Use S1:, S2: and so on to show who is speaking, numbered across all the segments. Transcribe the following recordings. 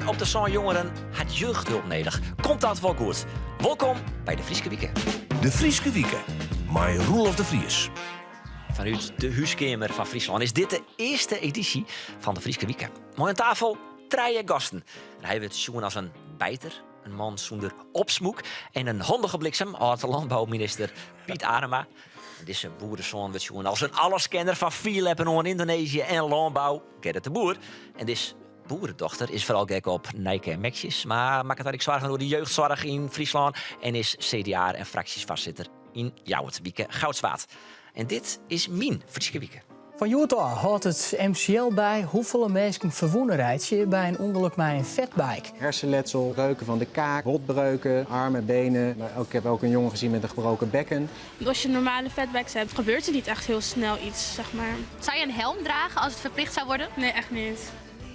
S1: Ien op de sân jongeren hat jeugdhulp nedich. Komt dat wol goed? Wolkom by de Fryske Wike.
S2: De Fryske Wike mei Roelof de Vries.
S1: Fanút de húskeamer fan Fryslân is dit de earste edysje fan de Fryske Wike. Mei oan tafel trije gasten. En hy wurdt sjoen as in bijter, in man sûnder opsmûk en in handige bliksem, âld-lânbouminister Piet Adema. En dizze boeresoan wurdt sjoen as in alleskenner fan fierljeppen oan Yndonezië en lânbou, Gerrit de Boer. En dizze boeredochter is foaral gek op Nike en Mexjes, mar makket har ek soargen oer de jeugdsoarch yn Fryslân en is CDA en fraksjefoarsitter yn Ljouwert, Wieke Goudzwaard. En dit is myn Fryske Wike.
S3: Fan hjoed ôf hâldt it MCL by hoefolle minsken ferwûne reitsje by in ûngelok mei in fatbike.
S4: Hersenletsel, breuken van de kaak, botbreuken, armen, benen. Maar ook, ik heb ook een jongen gezien met een gebroken bekken.
S5: Want als je normale fatbikes hebt, gebeurt er niet echt heel snel iets, zeg maar.
S6: Zou je een helm dragen als het verplicht zou worden?
S5: Nee, echt niet.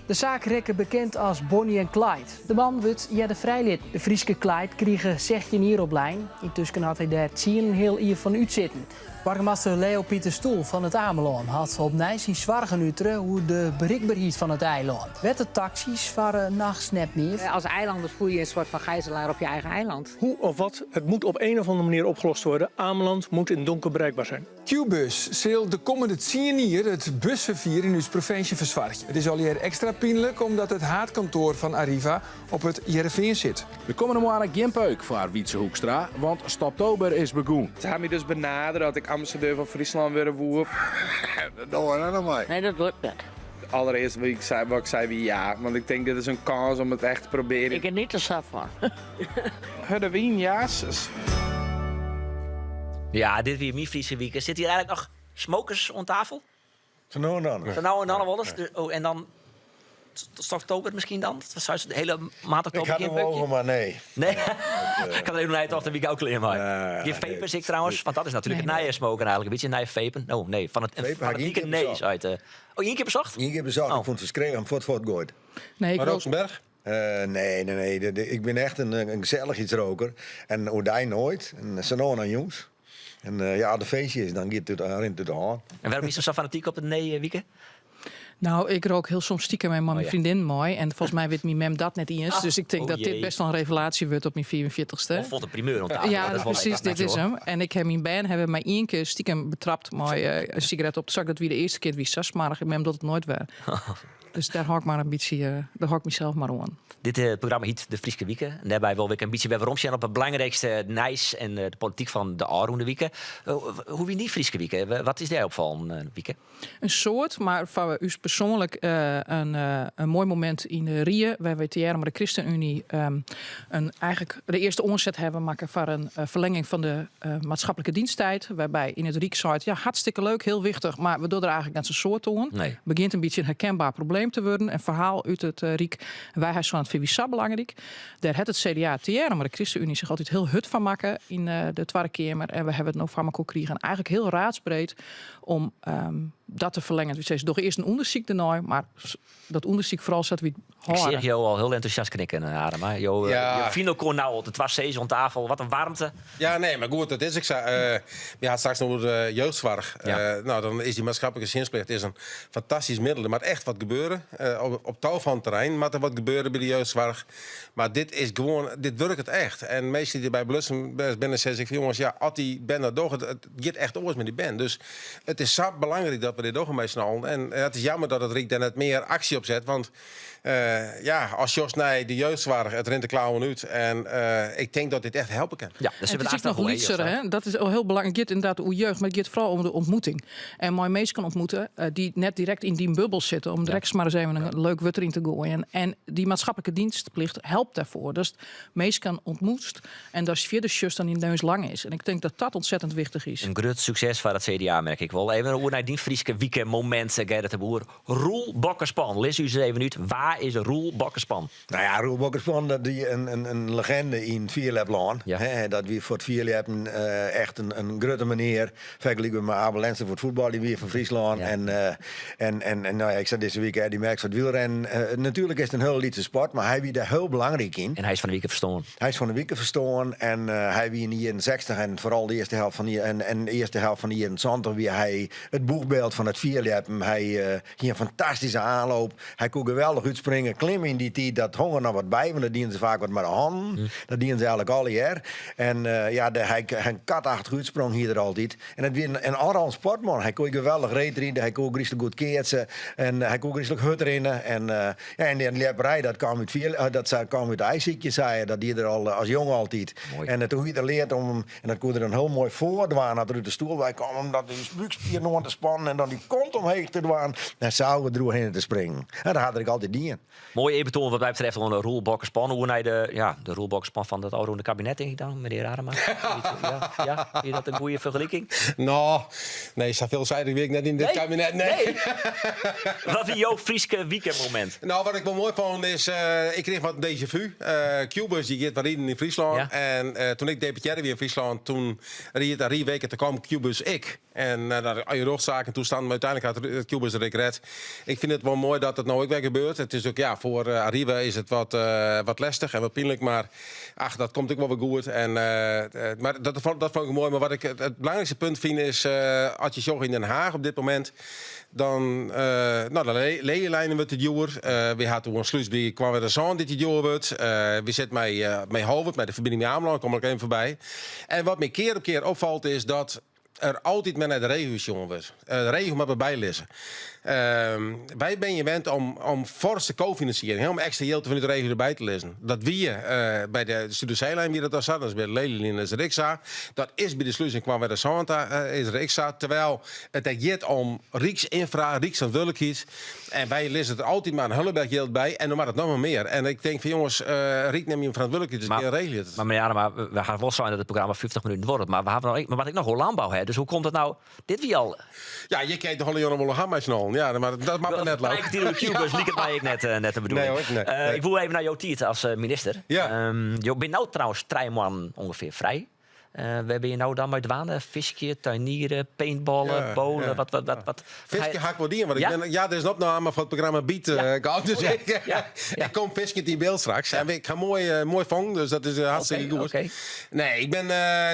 S3: De saak rekke bekend as Bonnie en Clyde. De man wurdt earder frijlitten. De Fryske Clyde krige 16 jier oplein. Yntusken hat hy dêr 10,5 jier fan útsitten. Boargemaster Leo Pieter Stoel fan It Amelân hat opnij syn soargen utere oer de berikberheid fan it eilân. Wettertaksys farre nachts net mear.
S7: Als eilander voel je je een soort van gijzelaar op je eigen eiland.
S8: Hoe of wat, het moet op een of andere manier opgelost worden. Ameland moet in donker bereikbaar zijn.
S9: Qbuzz sil de kommende tsien jier it busferfier yn ús provinsje fersoargje. It is allegear ekstra pynlik omdat it haadkantoar fan Arriva op It Hearrenfean sit.
S10: De kommende moanne gjin peuk foar Wietze Hoekstra, want Stoptober is begûn.
S11: Se ha my dus benadere oft ik ambassadeur fan Fryslân wurde woe.
S12: Dat dogge we net noch mei.
S13: Nee, dat lukt net.
S11: Allereerst wat ik sei, wat ik sei wie ja, want ik tink dit is in kâns om it echt te probearjen.
S13: Ik geniet der sa fan.
S11: Hurde wyn, jasus.
S1: Ja, dit wie myn Fryske Wike. Sit hjir eigenlik noch smokers oan tafel?
S12: Sa no en dan.
S1: Sa no en dan wolris. Oh, en dan oktober miskien dan? De hiele maand oktober
S12: Ik ha
S1: gjin
S12: it oerwogen, mar nee.
S1: Nee? Ik ha der even nei tocht en wie gau klear mei. Gjin vapers ek trouwens, want dat is natuerlik it nije smoken eigenlik. In bytsje nije vapen. Oh nee, fan it fanatike nee seit. Oh, ien kear besocht?
S12: Ien kear besocht. Ik fûn it ferskriklik, ik fuort fuortgoaid.
S3: Nee, ik
S14: Mar Rozenberg?
S12: Nee, nee, nee. Ik bin echt in gesellichheidsroker. En oerdei noait. En sa no en dan jûns. En ja, as der feestje is, dan giet it, rint it út de hân.
S1: En wêrom bist sa fanatyk op it nee, Wieke?
S15: Nou, ik rook hiel soms stikem mei myn freondin mei. En folgens my wit myn mem dat net iens. Dus ik tink dat dit best wol in revelaasje wurdt op myn 45ste.
S1: Of wat in primeur oan tafel.
S15: Ja, presys, dit is him. En ik ha myn bern hawwe my ien kear stikem betrapt mei in sigaret op de sak. Dat wie de earste kear, it wie sa smoarch. Mem docht it noait wer. Dus dêr hâld ik mar in bytsje, dêr hâld ik mysels mar oan.
S1: Dit eh, programma hyt de Fryske Wike. En dêrby wol ik in bytsje wer weromsjen op it belangrykste nijs en eh, de polityk fan de ôfrûne wike. Eh, hoe wie dy Fryske Wike? Wat is dêr opfallen, Wieke?
S15: In soad, mar foar ús persoanlik in moai momint yn de Rie, wêr't wy tegearre mei de ChristenUnie in, eigenlik de earste oanset hawwe makke foar in ferlenging fan de maatschappelijke diensttijd, wêrby yn it Ryk seit, ja, hartstikke leuk, hiel wichtich, mar we dogge der eigenlik net sa'n soad oan.
S1: Nee.
S15: Begjint in bytsje in herkenbaar probleem te wurden, in ferhaal út it Ryk. En wy ha sein, dat fine wy sa belangryk. Dêr hat it CDA tegearre mei de ChristenUnie sich altyd hiel hurd foar makke yn de Twadde Keamer. En we hawwe it no foar mekoar krigen, eigenlik hiel raadsbreed, om dat te ferlengen. Wy sizze, doch earst in ûndersyk dernei, mar dat ûndersyk foaral sa't wy it
S1: Ik
S15: hâlde.
S1: seach jo al hiel entûsjast knikken, Adema. Jo,
S14: Ja.
S1: jo fine elkoar no al de twa sizze oan tafel. Wat in waarmte.
S14: Ja, nee, mar goed, dat is ek sa. We ha straks noch oer de jeugdsoarch.
S1: Ja.
S14: No, dan is dy maatskiplike tsjinstplicht is in fantastysk middel. Der moat echt wat gebeure. Op tal fan terreinen moat der wat gebeure by de jeugdsoarch. Mar dit is gewoan, dit wurket echt. En minsken dy't derby belutsen binne, sizze ek fan jonges, ja, as dy bern dat dogge, it giet echt oars mei dy bern. Dus it is sa belangryk dat we dit dogge mei syn allen. En it is jammer dat it Ryk dêr net mear aksje op set. Want ja, as sjochst nei de jeugdsoarch, it rint de klauwen út. En ik tink dat dit echt helpe kin.
S1: Ja,
S15: En it is ek noch lytser, hè? Dat is hiel belangryk. It giet ynderdaad oer jeugd, mar it giet foaral om de ontmoeting. En mei minsken ontmoete dy't net direkt yn dyn bubbel sitte, om direkt mar ris even in leuk wurd deryn te goaien. En dy maatschappelijke dienstplicht helpt dêrfoar. Datst minsken ontmoetst en datst fierder sjochst dan dyn neus lang is. En ik tink dat dat ontzettend wichtich is.
S1: In grut sukses foar it CDA, merk ik wol. Even oer nei dyn Fryske wike momint, Gerrit de Boer. Roel Bokkespan, lis ús even út, wa is Roel Bokkespan?
S12: Nou ja, Roel Bokkespan, dat wie in legende yn fierljeplân.
S1: Ja.
S12: Dat wie foar it fierljeppen echt in grutte menear. Fergelike mei Abe Lenstra foar it fuotbal, dy wie fan Fryslân.
S1: Ja.
S12: En, en nou ja, ik sei dizze wike Eddy Merckx foar it wielrennen. Natuerlik is it in hiel lytse sport, mar hy wie dêr hiel belangryk yn.
S1: En hy is fan de wike ferstoarn.
S12: Hy is fan de wike ferstoarn en hy wie yn de jierren 60 en foaral de earste helte fan de en de earste helte fan de jierren 70 wie hy it boechbyld fan it fierljeppen. Hy hie in fantastyske aanloop. Hy koe geweldich útspringe. útspringen. Klimme yn dy tiid, dat hong der noch wat by, want dat dienen se faak wat mei de hannen. Dat dienen se eigentlik allegear. En ja, de, hy, in katachtich útsprong hie er altyd. En it wie in allround sportman. Hy koe geweldich reedride, hy koe gryslik goed keatse en hy koe gryslik hurdrinne. En, ja, en de ljepperij, dat kaam út, dat kaam út aaisykjen, sei er. Dat die er al as jonge altyd. En toen hie er leard om, en dat koe er dan hiel moai foardwaan as er út de stoel wei kaam, om dat dy búkspieren oan te spannen en dan dy kont omheech te dwaan en sa deroerhinne te springen. En dat hat er ek altyd dien.
S1: Moai earbetoan wat my betreft oan de Roel Bokkespan. Oer nei de, ja, de Roel Bokkespan fan it ôfrûne kabinet, tink ik dan, menear Adema. Ja, ja, is dat in goede fergeliking?
S14: No, nee, sa veelzijdig wie ik net yn dit
S1: Nee?
S14: kabinet. Nee.
S1: Nee. Wat wie jo Fryske wike-momint?
S14: No, wat ik wol moai fûn is, ik krige wat in déjà vu. Qbuzz dy giet wer riden yn Fryslân. En toen ik deputearre wie yn Fryslân, toen ried Arriva te kom Qbuzz ek. En daar al je rjochtsaken toestannen, mar úteinlik hat it Qbuzz it ek red. Ik fyn it wol moai dat it no ek wer gebeurt. It is ek, ja, foar Arriva is it wat lestich en wat pynlik, mar ach, dat komt ek wol wer goed. En, mar dat, dat fûn ik moai. Mar wat ik it belangrykste punt fyn is, as je sjogge yn Den Haag op dit momint, dan, no, de Lelyline wurdt te djoer. Wy ha oer in slús by Koarnwertersân dy't te djoer wurdt. Wy sitte mei Holwert, mei de ferbining mei Amelân, kom ik even foarby. En wat my kear op kear opfalt is dat er altyd mear nei de regio sjoen wurdt. De regio moat derby lizze. Wy binne wend om forse kofinansiering, om ekstra jild fanút de regio derby te lizzen. Dat wie by de Suderseelijn wie dat al sa, dat is by de Lelyline is it ek sa. Dat is by de slús yn Koarnwertersân ta is it ek sa. Terwijl it ek giet om ryksynfra, ryksferantwurdlikheid. En wy lizze der altyd mar in hiele berch jild by en dan moat it noch mar mear. En ik tink fan jonges, Ryk nim jim ferantwurdlikheid dus gean regelje it.
S1: Mar menear Adema, we hawwe wol sein dat it programma 50 minuten duorret, mar we hawwe noch, we moatte ek noch oer lânbou ha, dus hoe komt it no? Dit wie al.
S14: Ja, je kinne toch wol wol ha mei s'n allen. Ja, mar dat moat mar net leuk.
S1: Trije kertier oer Qbuzz liket my ek net de bedoeling.
S14: Nee, hoor, nee, nee.
S1: Ik woe even nei jo tiid as minister.
S14: Ja.
S1: Jo binne no trouwens 3 moannen ûngefear frij. Wêr binne je no dan mei dwaande? Fiskje, tuinieren, paintballen, bowlen? Wat, wat, wat, wat?
S14: Fiskje ha ik wol dien, want ik
S1: Ja?
S14: bin, ja, der is in opname fan it programma Byt gehad, dus ik kom fiskjend yn byld straks. En ik ha moai fongen, dus dat is hartstikke goed. Nee, ik bin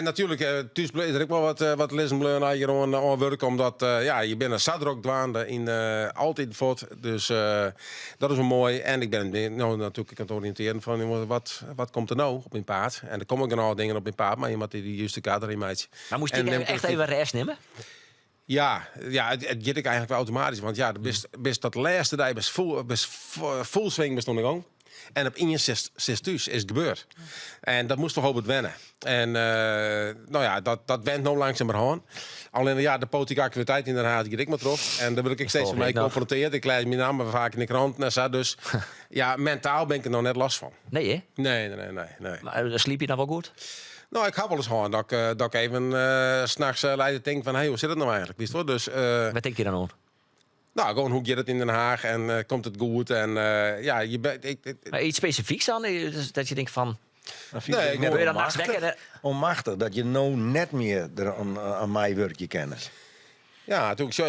S14: natuerlik thús is der ek wol wat lizzen bleaun allegear oan wurk, omdat ja, je binne sa drok dwaande yn altyd fuort. Dus dat is wol moai. En ik bin no natuerlik oan it oriïntearjen fan wat komt der no op myn paad. En der komme genôch dingen op myn paad, mar je moatte de juste kar deryn meitsje.
S1: Mar moast
S14: En
S1: je
S14: neem
S1: echt
S14: ik
S1: even rêst nimme?
S14: Ja, ja, it giet ek eigentlik wol automatysk. Want ja, bist, bist dat lêste dei bist full, bist full swing bist oan de gong. En op ien sitst thús, is it gebeurd. En dat moast toch op it wenne. En no ja, dat went no langsumerhân. Allinnich ja, de politike aktiviteit yn Den Haag giet ek mar troch. En dêr wurd ik ek steeds mei konfrontearre. Ik lês myn namme faak yn de kranten en sa. Dus ja, mentaal bin ik der noch net los fan.
S1: Nee, hè?
S14: Nee, nee, nee, nee.
S1: Mar sliepe je dan wol goed?
S14: No, ik ha wolris hân dat ik even nachts lei te tinken fan, hey, hoe sit it no eigentlik? Witst wol? Dus,
S1: Wêr tink je dan oan?
S14: No, gewoan hoe giet it yn Den Haag en komt it goed? En ja, je be-, ik, ik,
S1: Mar iets spesifyks dan? Dus dat je denkt fan,
S12: Dan vind
S14: Nee,
S12: ik
S14: ik
S12: net
S1: word je dan nachts
S12: onmachtig.
S1: wekker?
S12: Onmachtig, dat je no net mear der oan meiwurkje kinne.
S14: Ja, toen ik zo,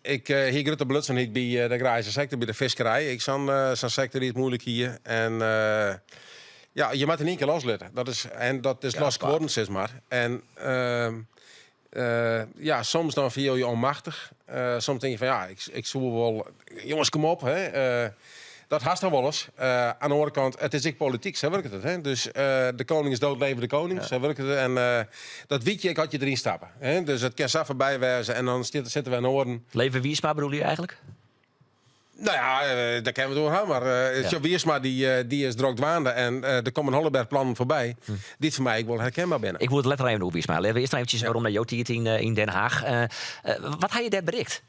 S14: ik hie grutte belutsenheid by de agraryske sektor, by de fiskerij. Ik sa'n sektor dy't it muoilik hie. En ja, je moatte yn ien kear loslitte. Dat is, en dat is
S12: Ja,
S14: los
S12: apart.
S14: geworden, sis mar. En ja, soms dan fiel je onmachtich. Soms tink je fan, ja, ik soe wol... Jonges, kom op, hè. Dat hast dan wolris. Oan de oare kant, it is ek polityk, sa wurket it. Hè? Dus de koning is dood, leve de koning. Sa wurket it. En dat wit je ek as je deryn stappe. Hè? Dus it kin sa foarby wêze en dan sitte we yn oaren.
S1: Leve Wiersma bedoele je eigentlik?
S14: No ja, dêr kinne we it oer ha. Mar sjoch, Wiersma dy is drok dwaande en der komme in hiele berch plannen foarby dy't foar my ek wol herkenber binne.
S1: Ik woe it letter even oer Wiersma. Litte we earst noch eventsjes werom nei jo tiid yn Den Haag. Wat ha je dêr berikt?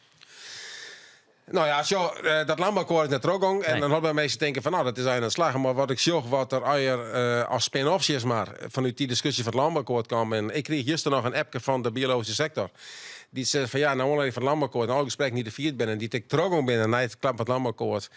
S14: No ja, sjoch, dat lânbouakkoart is net trochgong. En dan hawwe minsken tinke fan, no, dat is ein oan it slaggen. Mar wat ik sjoch, wat der eier as spin-off, sis mar, fanút dy diskusje fan it lânbouakkoart kaam. En ik krige juster noch in appke fan de biologyske sektor. Dy't sei fan, ja, nei oanlieding fan it lânbouakkoart en alle gesprekken dy't der fierd binne en dy't ek trochgong binne nei it klappen fan it lânbouakkoart,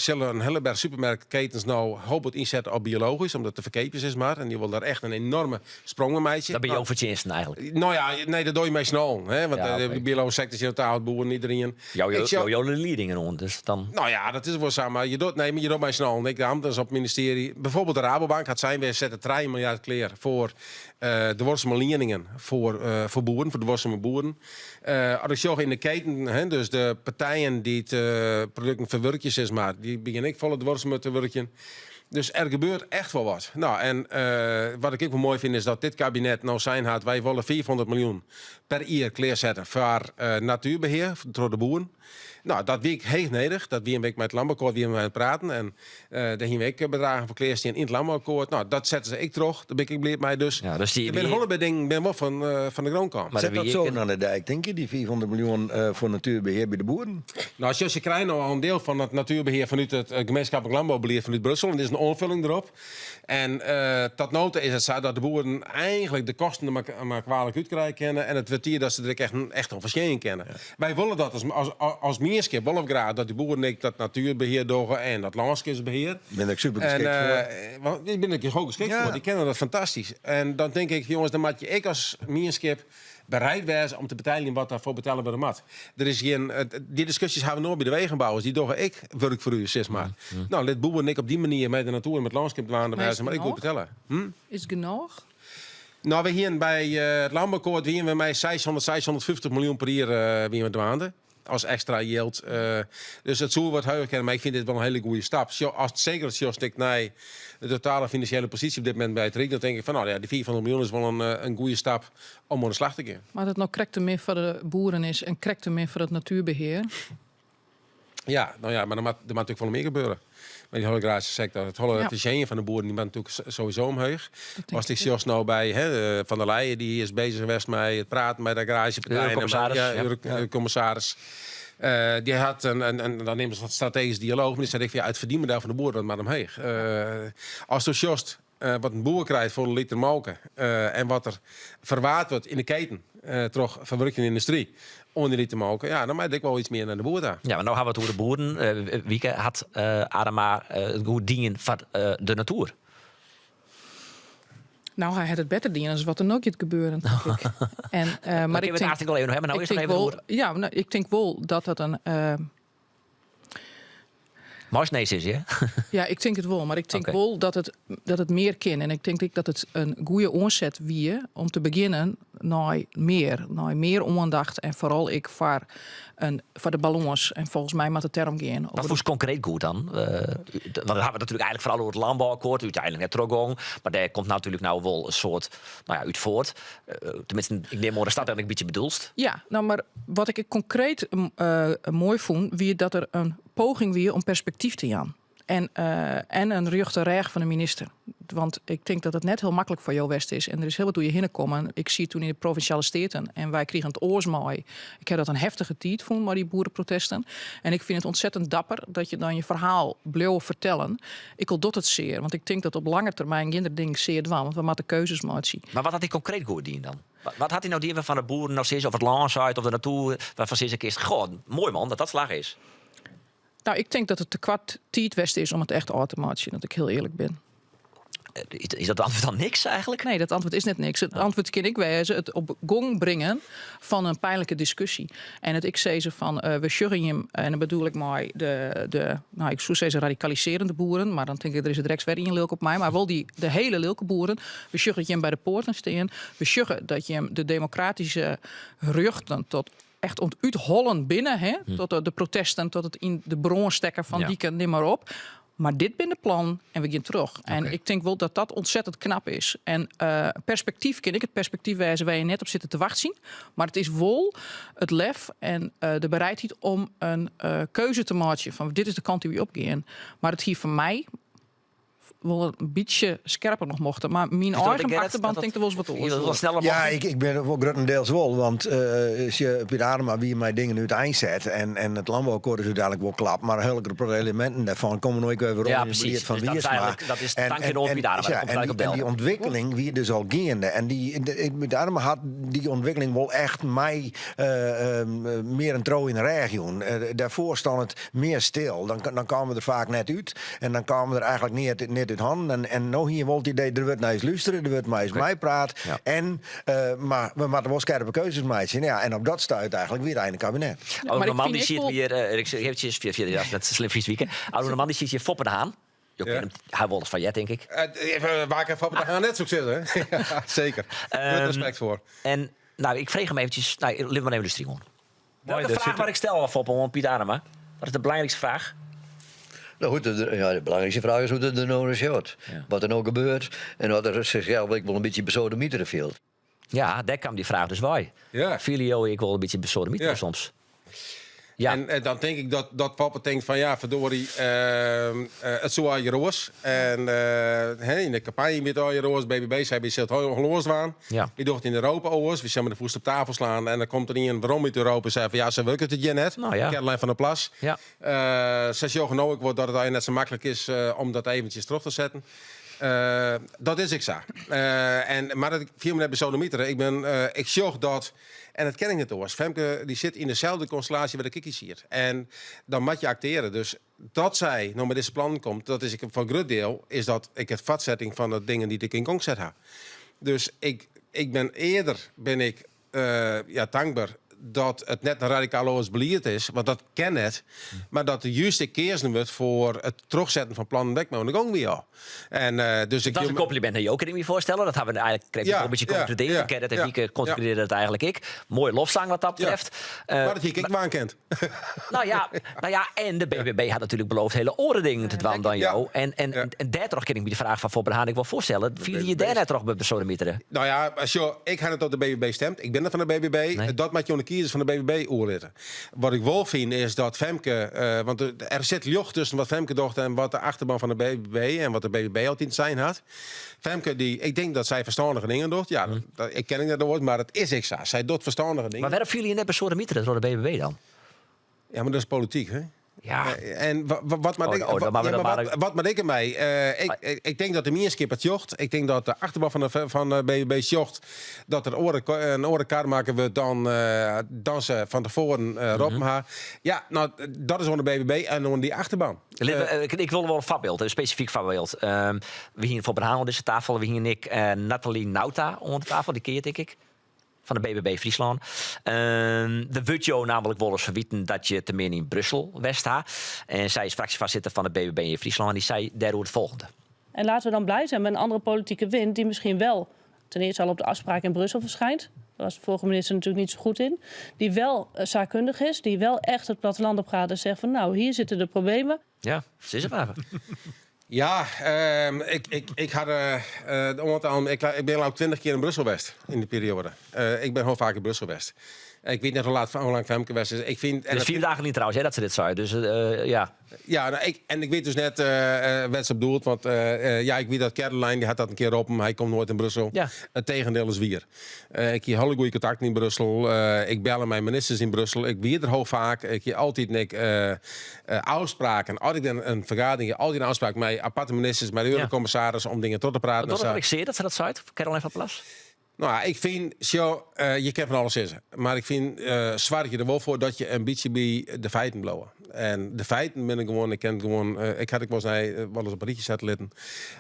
S14: sille in hiele berch supermerkketens no hooplik ynsette op biologysk, om dat te ferkeapjen, sis mar. En dy wolle dêr echt in enorme sprong mei meitsje.
S1: Dat binne jo fertsjinsten eigentlik?
S14: No ja, nee, dat dogge je mei s'n allen. Hè? Want de biologyske sektor is in totaal boeren, iedereen.
S1: Jou
S14: Ik sjoch
S1: jo de liedingen oan, dus dan...
S14: No ja, dat is wol sa, mar je docht, nee, mar je docht mei s'n allen. Ek de amtners op it ministearje. Byfoarbyld de Rabobank hat sein, wy sette 3 miljard klear foar duorsume lieningen foar boeren, foar duorsume duorseme boeren. As ik sjoch yn de keten, hè, dus de partijen dy't produkten ferwurkje, sis mar, dy begjinne ek folle duorsumer te wurkjen. Dus er gebeurt echt wol wat. No, en wat ik ek wol moai fyn is dat dit kabinet no sein hat, wy wolle 500 miljoen per jier klearsette foar natuerbehear troch de boeren. No, dat wie ek heech nedich. Dat wiene we ek mei it Landbouwakkoord wiene we oan it praten en dêr hiene we ek bedragen foar klearstean yn it Landbouwakkoord. No, dat sette se ek troch. Dêr bin ik ek bliid mei. Dus,
S1: Ja, dus die,
S14: der binne hiele dingen binne wol fan, fan de grûn kaam.
S12: Set dat zo oan de dyk, tink je, dy 500 miljoen foar natuerbehear by de boeren?
S14: No, sjoch, se krije no al in diel fan it natuerbehear fanút it gemeenschappelijk landbouwbeleid fanút Brussel. En der is in oanfulling derop. En tot no ta is it sa dat de boeren eigenlik de kosten der mar kwalik út krije kinne. En it wurdt tiid dat se der ek echt, echt oan fertsjinje kinne. Wy wolle dat as, as, as mienskip, wolle we graach dat dy boeren ek dat natuerbehear dogge en dat lânskipsbehear.
S12: Binne ek super geskikt foar.
S14: Want dy binne ek hiel geskikt foar. Dy kinne dat fantastysk. En dan tink ik, jonges, dan moat je ek as mienskip bereid wêze om te beteljen wat derfoar betelle wurde moat. Der is gjin, dy diskusjes hawwe we no by de wegenbouwers, dy dogge ek wurk foar ús, sis mar. No, lit boeren ek op dy manier mei de natoer en it lânskip dwaande wêze, mar ek goed betelle. Hm?
S15: Is it genôch?
S14: No, we hiene by it Landbouwakkoord wiene we mei 600, 650 miljoen per jier wiene we dwaande. As ekstra jild. Dus it soe wat heger kinne, mar ik fyn dit wol in hiele goede stap. As, seker as sjochst ek nei de totale finansjele posysje op dit momint by it Ryk, dan tink ik fan, no ja, dy 500 miljoen is wol in goede stap om oan de slach te gean.
S15: Mar dat no krekt te min foar de boeren is en krekt te min foar it natuerbehear.
S14: Ja, no ja, mar der moat, der moat natuerlik folle mear gebeure. Mei dy hiele agraryske sektor. It hiele ja. fan de boeren dy moat natuerlik sowieso omheech. As ik sjochst no by hè, Van der Leyen, dy is bezich west mei it praten mei de agraryske partijen.
S1: Eurocommissaris.
S14: Ja, Eurocommissaris. Uh, dy hat in, in, in, dan neame se dat strategisch dialoog, mar dy sei ek fan ja, it ferdienmodel fan de boeren dat moat omheech. Uh, as do sjochst uh, wat in boer krijt foar in liter molke uh, en wat der ferwaard wurdt yn de keten uh, troch ferwurkjende yndustry oan dy liter molke, ja, dan mei ek wol iets mear nei de boer ta.
S1: Ja, mar no hawwe we it oer de boeren. Uh, Wieke hat uh, Adema it goed dien foar de natuer.
S15: No, hy hat it better dien as wat der no giet gebeuren, tink ik. En, uh, mar ik
S1: tink, it even hawwe, no
S15: ik tink wol, ja, no, ik tink wol dat dat in uh,
S1: Meist nee sizze, hè?
S15: Ja, ik tink it wol. Mar ik tink wol dat it mear kin. En ik tink ek dat it in goede oanset wie om te begjinnen nei mear. Nei mear oandacht en foaral ek foar, in, foar de balâns. En folgens my moat it dêrom gean.
S1: Wat fûnst konkreet goed dan? Uh, want dan hawwe we natuerlik eigenlik foaral oer it lânbouakkoart, úteinlik net trochgong. Mar dêr komt natuerlik no wol in soart no ja, út fuort. Uh, teminsten, ik nim oan datst dat in bytsje bedoelst.
S15: Ja, no, mar wat ik konkreet uh, moai fûn, wie dat der in poging wie om perspektyf te jaan. En, uh, en in rjochte rêch fan de minister. Want ik tink dat it net hiel maklik foar jo west is. En der is hiel wat oer je hinne kommen. Ik siet toen yn de provinsjale steaten en wy krigen it oars mei. Ik ha dat in heftige tiid fûn mei dy boereprotesten. En ik fyn it ontzettend dapper dat je dan je ferhaal bliuwe fertellen. Ek al docht it sear. Want ik tink dat op lange termyn gjin der ding sear dwaan. Want we moatte keuzes meitsje.
S1: Mar wat hat hy konkreet goed dien dan? Wat hat hy no dien wêrfan de boeren no sizze, of it lân seit, of de natuer, wêrfan sizze kinst, goh, moai man dat dat slagge is?
S15: No, ik tink dat it te koart tiid west is om it echt ôf te meitsjen, as ik hiel earlik bin.
S1: Is dat antwurd dan niks eigenlik?
S15: Nee, dat antwurd is net niks. It antwurd kin ek wêze it op gong bringen fan in pynlike diskusje. En it ek sizze fan uh, we sjogge jim, en dan bedoel ik mei de, de no, ik soe sizze radikalisearjende boeren, mar dan tink ik der is it drekst wer ien lilk op my, mar wol dy de hiele lilke boeren. We sjogge dat jim by de poarten stean. We sjogge dat jim de demokratyske rjochten tot echt oan it úthollen binne, hè? Hm. Tot de, de protesten, tot it yn de brân stekken fan ja. diken, nim mar op. Mar dit binne de plannen en we gean troch. En ik tink wol dat dat ontzettend knap is. En uh, perspektyf kin ek it perspektyf wêze wêr't je net op sitte te wachtsjen. Mar it is wol it lef en uh, de bereidheid om in uh, keuze te meitsjen fan dit is de kant dy't wy opgean. Mar it hie foar my wol in bytsje skerper noch mochten. Mar myn eigen achterban tinkt der wolris wat oars.
S12: Ja, ik bin wol gruttendiels wol. Want uh, Piet Adema wie mei dingen úteinset. En, en it lânbouakkoart is úteinlik wol klapt. Mar in hiel grut eleminten dêrfan komme no ek wer werom
S1: ja,
S12: yn it belied fan
S1: dus
S12: Wiersma.
S1: Dat is tank oan Piet Adema.
S12: Ja, en, en dy ûntwikkeling wie dus al geande. En dy, Piet Adema hat dy ûntwikkeling wol echt mei uh, mear in triuw yn de rêch jûn. Uh, dêrfoar stie it mear stil. Dan, dan kamen we der faak net út. En dan kamen we der eigenlik net, net út hannen. En, en no hie je wol it idee, der wurdt nei ús lústere, der wurdt mei ús meipraat.
S1: Ja.
S12: En, uh, mar we moatte wol skerpe keuzes meitsje. Ja, en op dat stuit eigenlik wie it ein kabinet.
S1: Ja, mar man dy siet hjir, uh, ik eventjes fierder, ja, net slim Frysk wike. Ôfrûne moandei siet hjir Foppe de Haan. Jo ja. kenne him, hy wol fan heard, tink ik.
S14: Uh, even, waar ik Foppe de Haan net sukses, hè? ja, seker. Um, respekt foar.
S1: En Nou, ik frege him eventsjes, nou, lit mar even lústerje oan. Welke fraach moat ik stelle Foppe oan Piet Adema? Wat is de belangrykste fraach?
S13: Nou, goed, de, ja, de belangrijkste vraag is hoe het er nou is. Wat er nou gebeurt en wat er zichzelf ook wel een beetje besodemieteren fielt.
S1: Ja, dêr kaam dy fraach dus wei.
S14: Ja.
S1: Fiele jo ek wol in bytsje besodemieteren
S14: Ja.
S1: soms? Ja.
S14: En eh, dan tink ik dat, dat Foppe tinkt fan ja, verdorie, it soe allegear oars. En eh, yn de kampanje wie it allegear oars. BBB sei wy sille it hiel oars dwaan.
S1: Ja.
S14: Wy dogge it yn Europa oars. Wy sille mei de fûst op tafel slaan. En dan komt der ien werom út Europa en seit fan ja, sa wurket it hjir net.
S1: Nou ja.
S14: Caroline van der Plas.
S1: Ja.
S14: Eh, sy sjogge no ek wol dat it allegear net sa maklik is eh, om dat eventsjes troch te setten. Eh, dat is ek sa. Eh, en, mar dat, ik fiel my net besodemitere. Ik, bin, eh, ik sjoch dat, en dat ken ik net oars. Femke dy sit yn deselde konstellaasje wêr't ik yn siet. En dan moat je aktearje. Dus dat sy no mei dizze plannen komt, dat is ek foar in grut diel is dat ek it foartsetting fan de dingen dy't ik yn gong set ha. Dus ik, ik bin earder bin ik eh, ja, tankber dat it net in radikaal oars belied is, want dat kin net. Mar dat der just ek keazen wurdt foar it trochsetten fan plannen dêr't ik mei oan de gong wie al. En, eh, dus ik
S1: Dat is in kompliment nei jo, kin ik my foarstelle. Dat hawwe we eigentlik krekt
S14: Ja,
S1: in bytsje
S14: ja,
S1: konkludearre.
S14: ja,
S1: Gerrit en
S14: ja,
S1: Wieke konkludearre dat eigentlik ek. Moaie lofsang wat dat betreft. Eh,
S14: Mar dat hie ik ek dwaan kind.
S1: Nou ja, nou ja, en de BBB hat natuerlik beloofd hiele oare dingen te dwaan dan jo. En, en, en dêrtroch kin ik my de fraach fan Foppe de Haan ek wol foarstelle. Fiele je dêr net troch besodemitere?
S14: Nou ja, sjoch, ik ha net op de BBB stemd. Ik bin net fan de BBB. Dat moat je oan de kiezers fan de BBB oerlitte. Wat ik wol fyn is dat Femke, eh, want der sit ljocht tusken wat Femke docht en wat de achterban fan de BBB en wat de BBB altyd sein hat. Femke, dy, ik tink dat sy ferstannige dingen docht. Ja, dat, ik ken ik net oars, mar it is ek sa. Sy docht ferstannige dingen.
S1: Mar wêrom fiele je net besodemitere troch de BBB dan?
S14: Ja, mar dat is polityk, hè?
S1: Ja.
S14: Eh, En wat, moat
S1: Oh,
S14: ik,
S1: oh, dan
S14: wat,
S1: maar we
S14: ja,
S1: dat
S14: maar
S1: maar-
S14: wat, wat moat ik dermei? Eh, ik tink dat de mienskip it sjocht. Ik tink dat de achterban fan de, fan de BBB sjocht dat der oare, in oare kar makke wurdt dan, eh, dan se fan tefoaren eh roppen ha. Ja, no, dat is oan de BBB en oan dy achterban.
S1: Lit we- ik, ik wil wol in foarbyld, in spesifyk foarbyld. We hiene Foppe de Haan oan dizze tafel. We hiene ek eh, Nathalie Nauta oan de tafel, dy kenne je tink ik. Fan de BBB Fryslân. Der wurdt jo nammentlik wolris ferwiten dat je te min yn Brussel west ha. En sy is fraksjefoarsitter fan de BBB yn Fryslân. Dy sei dêroer it folgjende.
S16: En laten we dan blij zijn met een andere politieke wind die misschien wel ten eerste al op de afspraak in Brussel verschijnt. Daar was de vorige minister natuurlijk niet zo goed in. Die wel eh, zaakkundig is, die wel echt het platteland op gaat en zegt van nou, hier zitten de problemen.
S1: Ja, sis it mar.
S14: Ja, ik, ik, ik had eh, de oantal, ik, ik bin al 20 kear yn Brussel west yn dy perioade. Eh, ik bin hiel faak yn Brussel west. Ik wit net hoe laat, hoe lang Femke west is. Ik fyn,
S1: Het is 4 dagen lyn trouwens hè, dat se dit sei. Dus eh, ja.
S14: Ja, no, ik, en ik wit dus net eh eh, wêr't se op doelt. Want eh, eh, ja, ik wit dat Caroline, dy hat dat in kear roppen. Hy komt noait yn Brussel.
S1: Ja.
S14: It tegendeel is wier. Eh, ik hie hiele goede kontakten yn Brussel. Eh, ik belle mei ministers yn Brussel. Ik wie der hiel faak. Ik hie altyd ek, eh, eh, ôfspraken. As ik dan in fergadering hie, altyd in ôfspraak mei aparte ministers, mei de Eurokommissaris om dingen troch te praten.
S1: Docht
S14: en
S1: it
S14: sa.
S1: ek sear dat se dat seit, Caroline van der Plas?
S14: No ja, ik fyn, sjoch, eh, je kinne fan alles sizze. Mar ik fyn, eh soargje der wol foar dat je in bytsje by de feiten bliuwe. En de feiten binne gewoan, ik kin gewoan, eh, ik ha ek wolris nei, wolris op in rychje sette litten,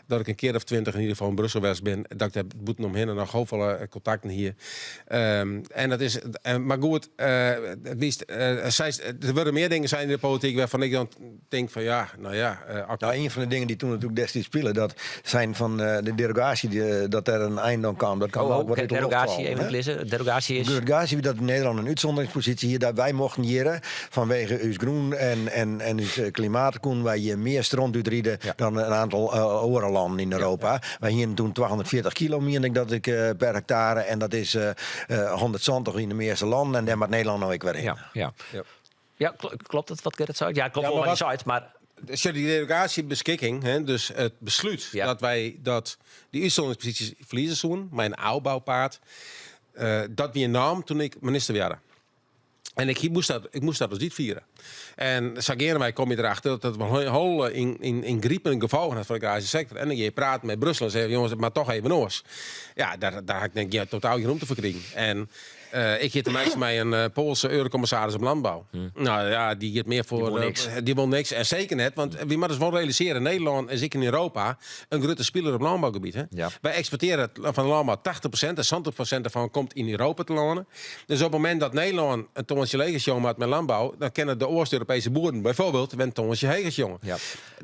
S14: dat ik in kear of 20 yn ieder gefal yn Brussel west bin, dat ik dêr bûten omhinne noch hiel folle kontakten hie. En dat is, en, mar goed, eh, witst, eh, sy, der wurde mear dingen sein yn de polityk wêrfan ik dan tink fan ja, no ja, eh,
S12: No, ien fan de dingen dy't doe natuerlik destiids spile, dat sein fan eh, de derogaasje, die, dat der in ein oan kaam. Dat kaam
S1: Oh,
S12: ook
S1: oh,
S12: wat út de loft
S1: derogaasje,
S12: fallen,
S1: even
S12: hè?
S1: lizze. Derogaasje is...
S12: Derogaasje wie dat Nederlân in útsûnderingsposysje hie, dat wy mochten hjir fanwege ús grûn en, en, en ús eh, klimaat koene wy hjir mear stront útride dan in oantal eh, oare lannen yn Europa. Wy hiene doe 240 kilo, mien ik dat ik eh, per hektare, en dat is eh, eh, 170 yn de measte lannen en dêr moat Nederlân no ek wer hinne.
S1: Ja, ja. Ja, kloppet it wat Gerrit seit? Ja, it kloppet
S14: Ja,
S1: wol
S14: mar
S1: wat hy seit, mar...
S14: Sjoch, dy derogatiebeskikking, hè, dus it beslút dat wy dat dy útsûnderingsposysjes ferlieze soene mei in ôfboupaad, eh, dat wie naam doe't ik minister wie. En ik moast dat, ik moast dat dus útfiere. En sa geandewei komme je derachter dat dat wol hiel yn, yngripende gefolgen hat foar de agraryske sektor. En dan geane je praten mei Brussel en sizze, jonges, it moat dochs even oars. Ja, dêr, dêr ha ik net, ja, totaal gjin romte foar krigen. En eh, ik hie te meitsjen mei in eh, Poalske eurokommissaris op lânbou. No ja, dy giet mear foar.
S1: Dy wol
S14: eh,
S1: niks.
S14: dy wol niks. En seker net, want wy moatte ús wol realisearje, Nederlân is ek yn Europa in grutte spiler op lânbougebiet. Hè?
S1: Ja.
S14: Wy eksportearje fan de lânbou 80% en 70% derfan komt yn Europa te lânen. Dus op it momint dat Nederlân in toantsje leger sjonge moat mei lânbou, dan kinne de de Oost-Europese boeren bijvoorbeeld wer toantsje heger sjonge.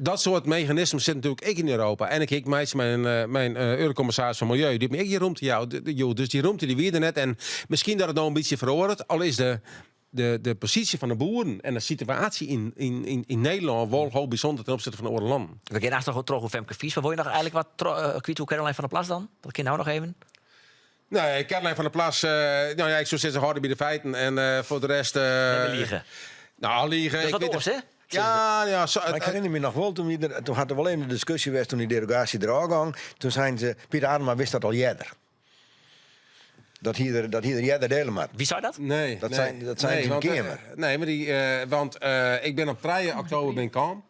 S14: Dat soort mechanismen sit natuerlik ek yn Europa. En ik hie meitsje mei mei Eurocommissaris fan Milieu, dy't my ek dy romte joech. Dus dy romte dy wie der net. En miskien dat it no in bytsje feroaret, al is de posysje fan de boeren en de situaasje yn Nederlân wol hiel bysûnder ten opsichte fan oare lannen.
S1: We gean aanst noch troch oer Femke Wiersma. Wolle je noch eigenlik wat kwyt oer Caroline van der Plas dan? Dat kin no noch even.
S14: Nee, Caroline van der Plas, nou ja, ik soe sizze hâld dy by de feiten en foar de rest.
S1: Nee, liege.
S14: Nou, liege.
S1: Dat is wat oars, hè?
S14: Ja, zo,
S12: Maar ik herinner me nog wel, toen had er wel even de discussie geweest toen die derogatie eraf ging. Toen zeiden ze, Pieter Adema wist dat al eerder. Dat hij er eerder delen maar.
S1: Wie zei dat?
S14: Nee.
S12: Dat
S14: nee,
S12: zijn
S14: nee,
S12: ze in
S14: want,
S12: de Kamer.
S14: Nee, maar want ik ben op 3 oktober ben ik kwam.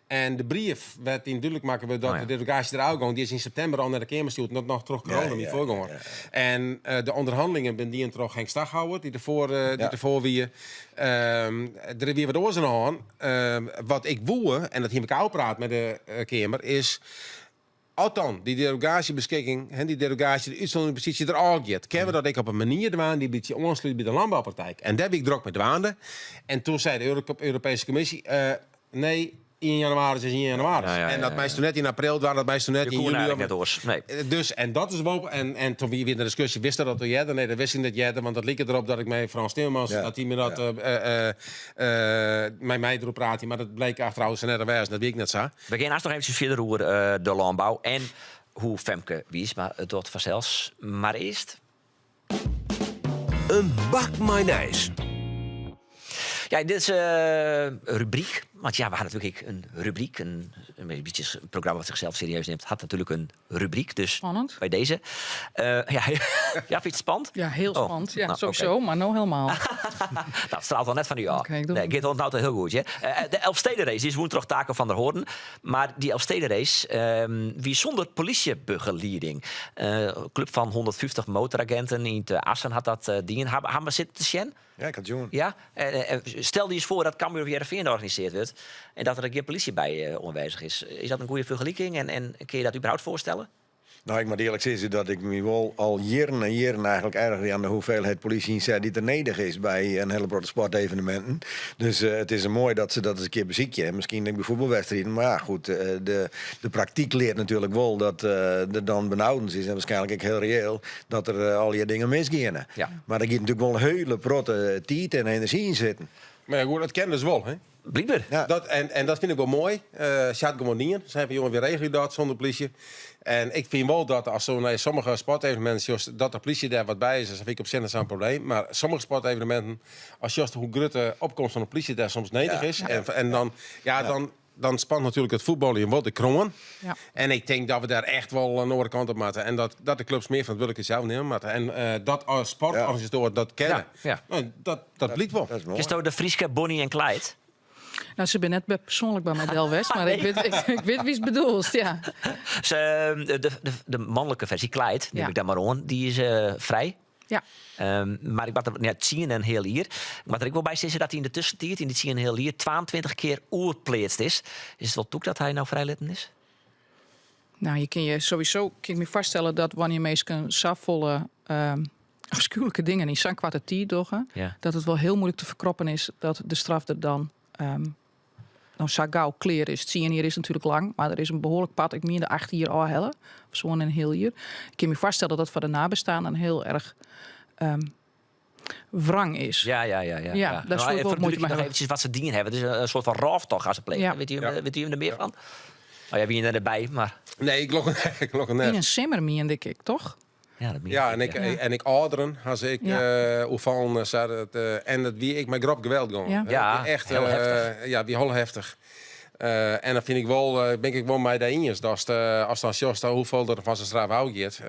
S14: En de brief werd in duidelijk maken we dat de derogatie eruit ging. Die is in september al naar de Kamer gestuurd. Dat nog terug corona niet voorgegaan. En de onderhandelingen ben die en terug Henk Staghouwer, die ervoor wie. Er is weer wat oors aan de hand. Wat ik woe, en dat hier ik ook praat met de Kamer, is Althans, die derogatiebeschikking, hè, die derogatie, de uitzonderingspositie er al gaat. Kennen we dat ik op een manier dwaan die een beetje aansluit bij de landbouwpraktijk. En daar ben ik druk mee dwaande. En toen zei de Europese Commissie, nee, 1 januari is 1 januari. En dat meestal net in april, dwaan, dat meestal net
S1: Je
S14: in
S1: kon
S14: juli.
S1: eigenlijk net oors. Nee.
S14: Dus, en dat is wel. En toen wie weer de discussie, wist dat dat eerder? Nee, dat wist ik niet eerder, want dat liep erop dat ik met Frans Timmermans, dat hij me dat, met mij erop praat, maar dat bleek achteraf net aanwezig, dat weet ik net zo.
S1: We gaan eerst nog eventjes verder over de landbouw en hoe Femke Wiersma het doet vanzelfs. Maar eerst...
S2: Een bak mayonaise.
S1: Ja, dit is een rubriek. Want ja, we hadden natuurlijk een rubriek. Een beetje een programma wat zichzelf serieus neemt, had natuurlijk een rubriek. Dus
S15: Spannend.
S1: Bij deze. Ja, ja, vind je het spannend?
S15: Ja, heel
S1: Oh,
S15: spannend. Ja,
S1: nou,
S15: sowieso,
S1: oké.
S15: maar nou helemaal.
S1: Nou, het straalt al net van u af.
S15: Oké, ik doe
S1: Nee,
S15: het.
S1: het onthoudt heel goed. Hè? De Elfstedenrace, die is woensdag Taco van der Hoorn. Maar die Elfstedenrace, wie zonder politiebegeleiding. Club van 150 motoragenten in de Assen had dat dingen. Hebben we zitten te zien?
S12: Ja, ik had jongen.
S1: Ja? Stel die eens voor dat Cambuur of Heerenveen georganiseerd wordt en dat er geen politie bij aanwezig is. Is dat een goede vergelijking en kun je dat überhaupt voorstellen?
S12: Nou, ik moet eerlijk zeggen dat ik me wel al jaren en jaren eigenlijk erger aan de hoeveelheid politie inzet die er nodig is bij een hele grote sportevenementen. Dus het is mooi dat ze dat eens een keer bezieken. Misschien denk ik bij voetbalwedstrijden, maar ja, goed, de praktijk leert natuurlijk wel dat er dan benauwdens is en waarschijnlijk ook heel reëel dat er al die dingen misgaan. Maar er gaat natuurlijk wel een hele grote tijd en energie in zitten.
S14: Maar ja, goed, dat kennen ze wel, hè?
S1: Blijkbaar.
S12: Ja.
S14: En dat vind ik wel mooi. Ze gewoon niet. Ze zijn van, jongen, wie regel je dat zonder politie? En ik vind wel dat als zo naar sommige sportevenementen, just, dat de politie daar wat bij is, dat vind ik op zich niet zo'n probleem. Maar sommige sportevenementen, als just hoe groot de opkomst van de politie daar soms nederig is. En dan, ja, dan spant natuurlijk het voetbal in wat de kroon. En ik denk dat we daar echt wel een andere kant op moeten. En dat de clubs meer verantwoordelijkheid zelf nemen moeten. En dat als sportorganisatoren dat kennen. Nou, dat blijkt wel.
S12: Dat is mooi.
S1: Is dat de Frieske Bonnie en Clyde?
S15: Nou, ze ben net persoonlijk bij Madel West, maar ik weet wie het bedoelt. Ja.
S1: De mannelijke versie, Clyde, neem ik daar maar aan, die is vrij. Maar ik had er net zien en heel hier. Maar er ik wel bij zeggen dat hij in de tussentijd, in die zien en heel hier, 22 keer oerpleetst is. Is het wel toek dat hij nou vrijlitten is?
S15: Nou, je kan je sowieso kan ik me vaststellen dat wanneer mensen safvolle afschuwelijke dingen in zo'n kwarte tijd doggen, dat het wel heel moeilijk te verkroppen is dat de straf er dan nou, zo gauw kleer is. Het zien hier is natuurlijk lang, maar er is een behoorlijk pad. Ik meen de 8 hier al helle, of zo'n een heel hier. Ik kan me vaststellen dat dat voor de nabestaanden heel erg wrang is. Ja, daar
S1: Nou,
S15: zou ik wel
S1: even
S15: moeite mee
S1: nog
S15: hebben.
S1: eventjes wat ze dingen hebben. Het is een soort van rooftocht gaan ze plegen. Weet u er meer van? Oh ja, wie er erbij, maar...
S14: Nee, ik lok net.
S15: In een simmer, meen ik, toch?
S1: Ja, dat meen
S14: Ja,
S1: ik, ja.
S14: en ik ouderen, als ik, hoe zei het en dat wie ik met grof geweld ging.
S1: Ja,
S14: Echt,
S1: heel heftig.
S14: Ja, wie heel heftig. En dan vind ik wel, ben ik wel mij daar in is. Dat als dan Jos daar hoeveel er van zijn straf houdt.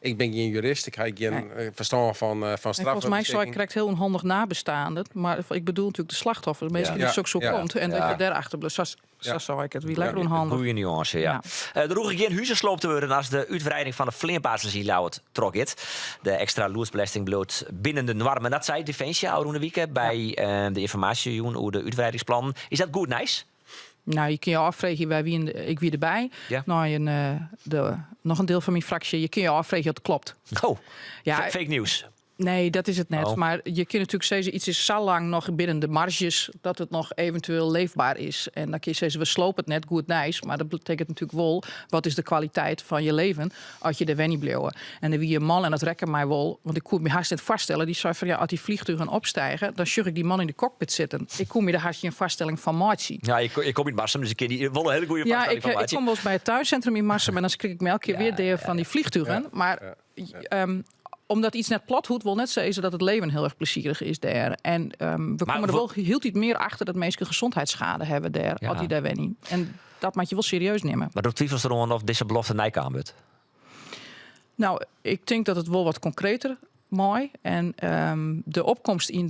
S14: Ik ben geen jurist, ik heb geen, verstand van
S15: En volgens mij zou ik
S14: strafbeschikking.
S15: correct heel onhandig nabestaanden. Maar ik bedoel natuurlijk de slachtoffers, de mensen die zo zo komt. En dat je daarachter blijft. Zo zou ik het. Wie lekker onhandig.
S1: Goeie nuance, ja. Er hoeven geen huizen sloopt te worden als de uitbreiding van de vleerbasis in Ljouwert trok het. De extra loersbelasting bloot binnen de normen. Dat zei Defensie Aroene Wieke bij, de informatie over de uitbreidingsplannen. Is dat goed nieuws?
S15: Nou, je kunt je afvragen bij wie ik wie erbij. Nou, en de, nog een deel van mijn fractie. Je kunt je afvragen dat het klopt.
S1: Oh, fake nieuws.
S15: Nee, dat is it net.
S1: Oh.
S15: Mar je kinne natuerlik sizze, yts is sa lang noch binnen de marges dat it noch eventueel leefber is. En dan kinne je sizze, we slope it net, goed nijs. Mar dat betekent natuerlik wol, wat is de kwaliteit fan je leven as je dêr wenjen bliuwe. En der wie in man, en dat rekke my wol, want ik koe it my hast net foarstelle, dy sei fan ja, as dy fleantugen opstige, dan sjoch ik dy man yn de cockpit sitten. Ik koe my der hast gjin foarstelling fan meitsje.
S1: Ja, ik kom út Marsum, dus ik kin dy wol in hiele goede
S15: Ja,
S1: foarstelling
S15: ik,
S1: fan
S15: ik
S1: meitsje.
S15: kom wolris by it tuincentrum yn Marsum en dan skrik ik my elke kear wer dea fan dy fleantugen. Mar omdat yts net plat hoecht, wol net sizze dat it leven hiel erch plezierich is dêr. En we komme der wol hieltyd mear achter dat minsken gezondheidsschade hawwe dêr, as dy dêr wenje. En dat moatte je wol serieus nimme.
S1: Mar do twivelest deroan oft dizze belofte neikaam wurdt?
S15: No, ik tink dat it wol wat konkreter mei. En de opkomst yn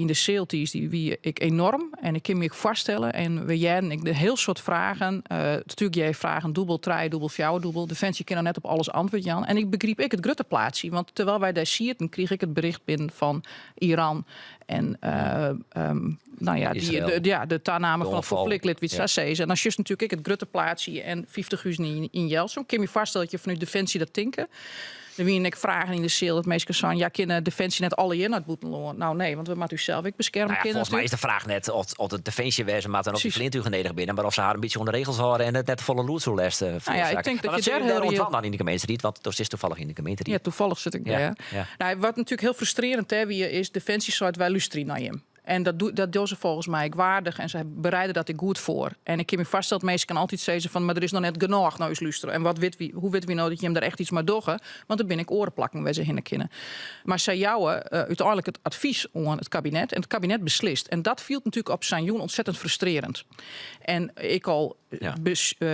S15: de seal tiisdei wie ek enoarm. En ik kin my ek foarstelle, en we hearden ek in hiel soad fragen. Natuerlik hearre je fragen dûbel, trijedûbel, fjouwerdûbel. Definsje kin noch net op alles antwurd jaan. En ik begryp ek it grutte plaatsje. Want terwyl wy dêr sieten, krige ik it bericht binnen fan Iran. En no ja,
S1: Israël.
S15: de, ja, de taname
S1: De
S15: fan it
S1: oanfal.
S15: konflikt, lit wy it sa sizze. En dan sjochst natuerlik ek it grutte plaatsje en 50 huzen yn Jelsum. Ik kin my foarstelle dat je fanút Definsje dat tinke. Der wiene ek fragen yn de seal dat minsken seinen, ja, kin Definsje net allegear nei it bûtenlân? No nee, want we moatte ússels ek beskerme
S1: No ja,
S15: kinne
S1: folgens my is de fraach net oft it Definsje wêze moat en oft dy fleantugen nedich binne, mar oft se har in bytsje oan de regels hâlde en it net tefolle lûdsoerlêst
S15: Nou ja, ik
S1: feroarsaakje.
S15: tink dat
S1: Mar
S15: je
S1: wat
S15: dêr
S1: soene je
S15: hiel
S1: dêr oan
S15: reëel
S1: dwaan dan yn de gemeenteried? Want do sitst tafallich yn de gemeenteried.
S15: Ja, tafallich sit ik dêr. No, wat natuerlik hiel frustrearjend dêr wie, is Definsje seit wy lústerje nei jim. En dat dogge se folgens my ek waardich en se bereide dat ek goed foar. En ik kin my foarstelle dat minsken altyd sizze fan mar der is noch net genôch nei ús lústere. En wat wit wy, hoe witte wy no dat jim der echt yts mei dogge? Want der binne ek oare plakken wêr't se hinne kinne. Mar sy jouwe úteinlik it advys oan it kabinet en it kabinet beslist. En dat fielt natuerlik op sa'n jûn ontzettend frustrearjend. En ek al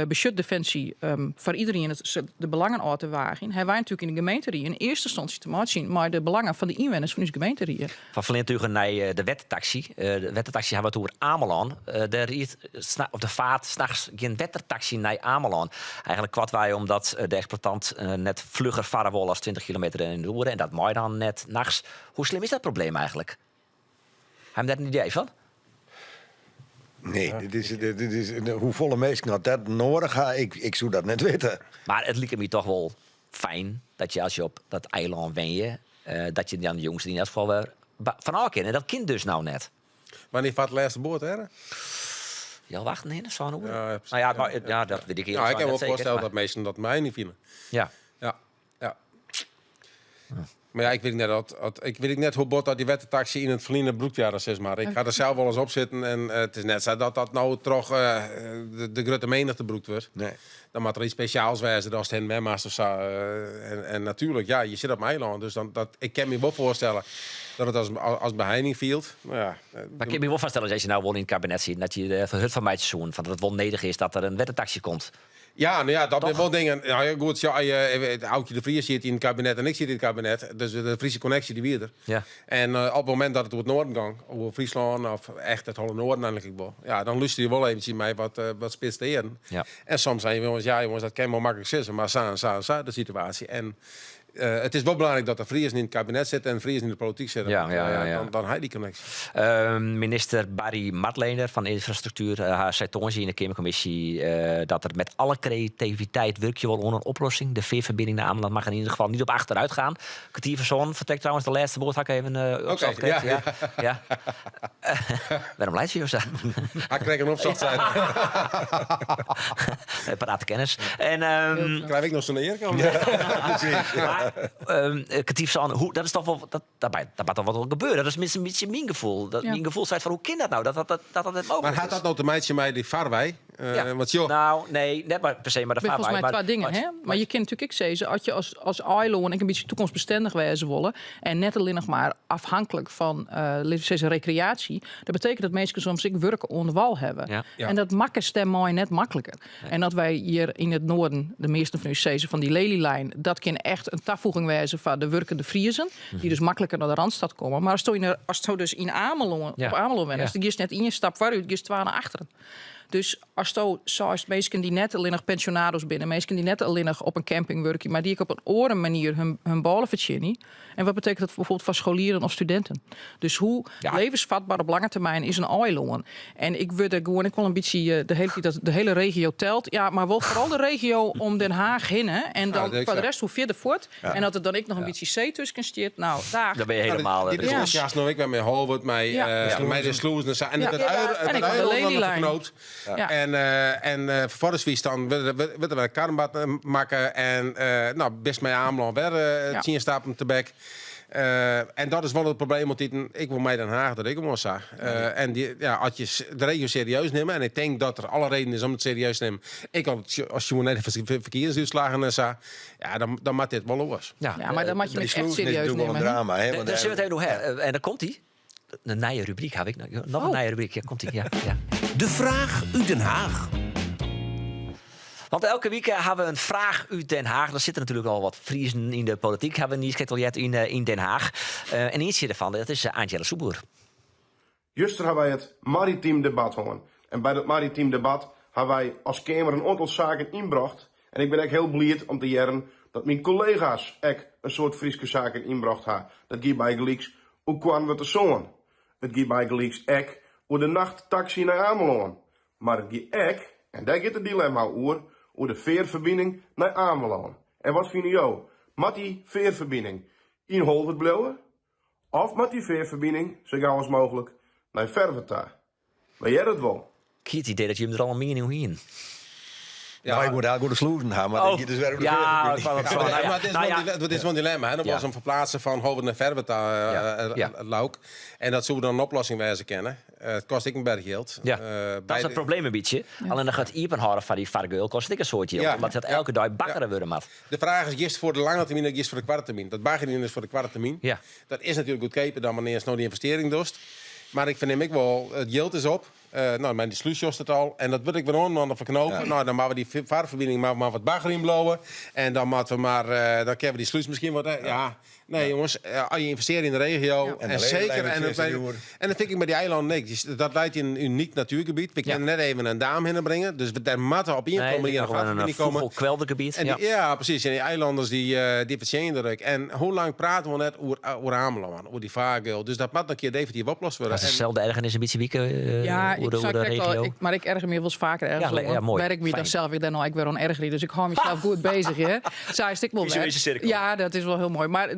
S15: besjut Definsje foar iderien de belangen ôf te waagjen, hawwe wy natuerlik yn de gemeenterie yn earste ynstânsje te meitsjen mei de belangen fan de ynwenners fan ús gemeenterie.
S1: Fan fleantugen nei de wettertaksy. De wettertaksy hawwe it oer Amelân. Der rydt op de faart nachts gjin wettertaksy nei Amelân. Eigenlik koartwei omdat de eksploitant net flugger farre wol as 20 kilometer yn de oere. En dat mei dan net nachts. Hoe slim is dat probleem eigenlik? Ha jim dêr in idee fan?
S12: Nee, dit is, hoefolle minsken dat dat nedich ha, ik soe dat net witte.
S1: Mar it liket my dochs wol fijn dat je as je op dat eilân wenje, dat je dan de jûns yn elk gefal wer fanôf kinne. En dat kin dus no net.
S14: Wannear fart de lêste boat, hè?
S1: Ja, wachten hinne, sa'n oere.
S14: Ja, precies.
S1: Nou ja, mar, ja, dat wit ik
S14: Ja, ik
S1: net
S14: kin wol
S1: seker,
S14: foarstelle
S1: mar
S14: dat minsken dat my net fine. Ja. Ja. Mar ja, ik wit net, ik wit net hoe bot dat dy wettertaksy yn it ferline brûkt wurde, sis mar. Ik ha der sels wolris op sitten en it is net sa dat dat no troch de grutte menichte brûkt wurdt.
S12: Nee.
S14: Dan moat der yts spesjaals wêze datst hinne wer moatst of sa. En natuerlik, ja, je sitte op in eilân, dus dan, dat, ik kin my wol foarstelle dat it as beheining fielt. No ja,
S1: Mar ik kin my wol foarstelle dat je no wol yn it kabinet sitte, dat je der hurd foar meitsje soenen, fan dat it wol nedich is dat der in wettertaksy komt.
S14: Ja, no ja, dat
S1: Toch?
S14: binne wol dingen. No ja, goed, ja, Aukje de Vries sit yn it kabinet en ik sit yn it kabinet. Dus de Fryske konneksje dy wie der. En op it momint dat it oer it Noarden gong, oer Fryslân of echt it hiele Noarden eigenlik wol, ja, dan lústerje je wol eventsjes mei wat spitste earen. En soms seine jonges, ja jonges, dat kin wol maklik sizze, mar sa en sa en sa de situaasje. En it is wol belangryk dat der Friezen yn it kabinet sitte en Friezen yn de polityk sitte. Want, dan ha je dy konneksje.
S1: Minister Barry Madlener fan Ynfrastruktuer sei tongersdei yn de Keamerkommisje dat er met alle kreativiteit wurkje wol oan in oplossing. De fearferbining nei Ameland mag in ieder geval niet op achteruit gaan. Kertier foar sânen fertrekt trouwens de lêste boat, ha ik even opsocht.
S14: Ja.
S1: Ja. Wêrom laitsje jo sa?
S14: Ha ik in opsocht sein.
S1: Parate kennis. En,
S14: Krij ik noch sa'n earke?
S1: Precies. Mar, kertier foar sânen, hoe, dat is dochs wol, dat, dat moat dochs wol gebeure. Dat is minstens in bytsje myn gefoel. Dat, Myn gefoel seit fan hoe kin dat no? Dat dat net mooglik
S14: Mar hat
S1: is.
S14: dat no te meitsjen mei dy farwei?
S1: Ja.
S14: Want joh,
S1: No, nee, net mar per se mei de
S15: Binne folgens
S1: farwei.
S15: my
S1: Mar,
S15: twa dingen, hè? Mar je kinne natuerlik ek sizze, as je as eilân ek in bytsje toekomstbestendich wêze wolle en net allinnich mar afhanklik fan, litte we sizze, rekreaasje, dat betekent dat minsken soms ek wurk oan de wal hawwe. En dat makkest dêrmei net makliker. En dat wy hjir yn it Noarden, de measten fan ús sizze fan dy Lelylijn, dat kin echt in tafoeging wêze foar de wurkende Friezen, dy't dus makliker nei de Randstad komme. Mar asto dus yn Amelân, op Amelân wennest, dan giest net ien stap foarút, giest twa nei achteren. Dus asto seist minsken dy't net allinnich pensjonados binne, minsken dy't net allinnich op in camping wurkje, mar dy't ek op in oare manier hun, hun bôle fertsjinje. En wat betekent dat bijvoorbeeld foar scholieren of studinten? Dus hoe levensvatbaar op lange termijn is in eilân? En ik wurd der gewoan ek wol in bytsje eh, de hele tiid dat de hele regio telt. Ja, mar wol foaral de regio om Den Haag hinne. En dan foar de rest hoe fierder fuort. En dat der dan ek noch in bytsje see tusken stiet. Nou, daach.
S1: Dan bin je helemaal...
S14: Die discussie hast no ek wer mei Holwert, mei, mei de slûzen en sa. En dat
S15: en
S14: Lelylijn. En, en ferfolgens dan wurdt der wer in karrenbad makke en no, bist mei Amelân wer 10 stappen tebek. En dat is wol it probleem altyd. Ik wol mei Den Haag, dat ik gewoan sa. En dy, ja, as je de regio serieus nimme, en ik tink dat der alle reden is om it serieus te nimmen, ek al as je net de ferkiezingsútslaggen en sa, ja, dan moat dit wol oars.
S15: Ja, mar dan moat je it echt serieus nimme.
S12: Drama, hè, want
S1: Dêr sille we it even oer ha. En dan komt ie. In nije rubryk haw ik. Noch in nije rubryk. Ja, komt ie. Ja, ja.
S2: De fraach út Den Haag.
S1: Want elke wike hawwe we in fraach út Den Haag. Der sitte natuerlik al wat Friezen yn de polityk, hawwe we niiskrekt al heard yn, yn Den Haag. En ientsje dêrfan, dat is Aant Jelle Soepboer.
S17: Juster hawwe wy it maritym debat hân. En by dat maritym debat hawwe wy as Keamer in oantal saken ynbrocht. En ik bin ek hiel bliid om te hearren dat myn kollega's ek in soad Fryske saken ynbrocht ha. Dat gie bygelyks oer Koarnwertersân. It gie bygelyks ek oer de nachttaksy nei Amelân. Mar it gie ek, en dêr giet it dilemma oer, oer de fearferbining nei Amelân. En wat fine jo? Moat dy fearferbining yn Holwert bliuwe? Of moat dy fearferbining sa gau as mooglik nei Ferwert ta? Wy hearre it wol.
S1: Ik hie it idee dat jim der al in miening oer hienen.
S12: Ja, ik moet eigenlijk de slûzen ha, mar dat giet dus wer oer de
S1: Ja,
S12: fearferbining.
S14: Maar het is wel het is wel een dilemma. Hè? Dat was om ferpleatsen fan Holwert nei Ferwert ta, Lauk. En dat soe dan in oplossing wêze kinne. It kostet ek in berch jild.
S1: Ja, dat is it probleem in bytsje. Allinnich it iepenhâlden fan dy fargeul kostet ek in soad jild, omdat dat elke dei baggere wurde moat.
S14: De fraach is, giest foar de lange termyn of giest foar de koarte termyn? Dat baggerjen is foar de koarte termyn. Dat is natuerlik goedkeaper dan wannear'tst no dy ynvestearring dochst. Mar ik fernim ek wol, it jild is op. No, mei dy slús sjochst it al. En dat wurdt ek wer oan en ferknope. No, dan moatte we dy farferbining mar wat baggerjen bliuwe. En dan moatte we mar, dan kinne we dy slús miskien wat, ja. Nee, jonges, as je ynvestearje yn de regio, en seker, en, en dat fyn ik mei dy eilannen ek. Dat leit yn in unyk natuergebiet. We kinne net even in daam hinne bringe. Dus dêr moatte op ien of oare manier in farferbining komme.
S1: Een kweldergebiet.
S14: En die, ja, precies. En dy eilanners dy, dy fertsjinje der ek. En hoe lang prate we net oer, oer Amelân, oer dy fargeul. Dus dat moat noch in kear definityf oplost wurde.
S1: Dat is itselde ergernis in bytsje Wieke
S15: Ja,
S1: oer
S15: ik
S1: de,
S15: sei
S1: oer de
S15: krekt al,
S1: regio.
S15: ik, mar ik erger my wolris faker ergens
S1: Ja,
S15: oan.
S1: ja, moai.
S15: Wêr ik my dan
S1: Fijn.
S15: sels wer dêrnei ek wer oan ergerje. Dus ik hâld mysels goed bezich, hè. Sa is it ek wol wer.
S1: Fisuele sirkel.
S15: Ja, dat is wol hiel moai. Mar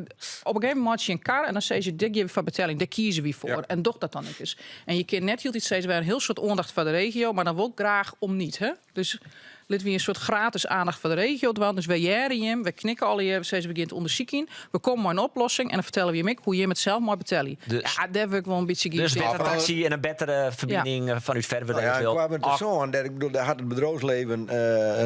S15: op in gegeven momint meitsje je in kar en dan sizze je, dit gean we foar beteljen, dêr kieze wy foar. En doch dat dan ek ris. En je kinne net hieltyd sizze, wy hawwe in hiel soad oandacht foar de regio, mar dan wol graach om niet, hè. Dus lit wy in soart gratis aandacht foar de regio dwaan. Dus wy hearre jim, wy knikke allegear, we sizze we gean it ûndersykjen. We komme mei in oplossing en dan fertelle we jim ek hoe jim it sels mei betelje.
S1: Dus,
S15: ja, dêr wurd ik wol in bytsje
S1: dus
S15: geïrriteerd.
S1: wettertaksy en in bettere ferbining fanút Ferwert
S12: Nou ja,
S1: eventueel.
S12: Koarnwertersân, dêr, ik bedoel, dêr hat it bedriuwslibben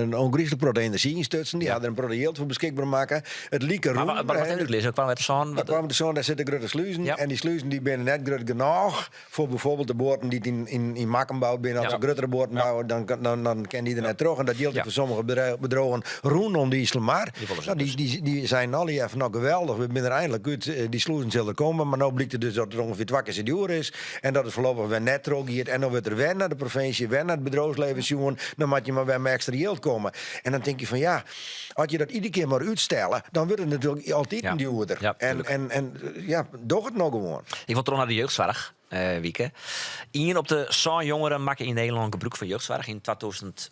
S12: in ûngryslike protte enerzjy yn stutsen. Dy ha der in protte jild foar beskikber makke. It like
S1: Mar
S12: rûn.
S1: wat even útlizze, Koarnwertersân?
S12: Koarnwertersân, dêr sitte grutte sluzen. En dy sluzen dy binne net grut genôch Foar bijvoorbeeld de boaten dy't yn Makkum boud binne, as se gruttere boaten bouwe, dan, dan, dan kin dy der net troch. En dat jildt ek foar sommige bedriuwen rûnom de Iselmar. Nou, dy, dy, dy seinen allegear fan, no geweldich, we binne der einlik út, dy slûzen sille der komme. Mar no blykt it dus dat it ûngefear twa kear sa djoer is en dat it foarlopich wer net trochgiet. En dan wurdt der wer nei de provinsje, wer nei it bedriuwslibben sjoen, dan moat je mar wer mei ekstra jild komme. En dan tink je fan ja, as je dat iedere kear mar útstelle, dan wurdt it natuerlik altyd djoerder. En ja, doch it no gewoan.
S1: Ik wol troch nei de jeugdsoarch, Wieke. Ien op de sân jongeren makke yn Nederlân gebrûk fan jeugdsoarch. Yn 2000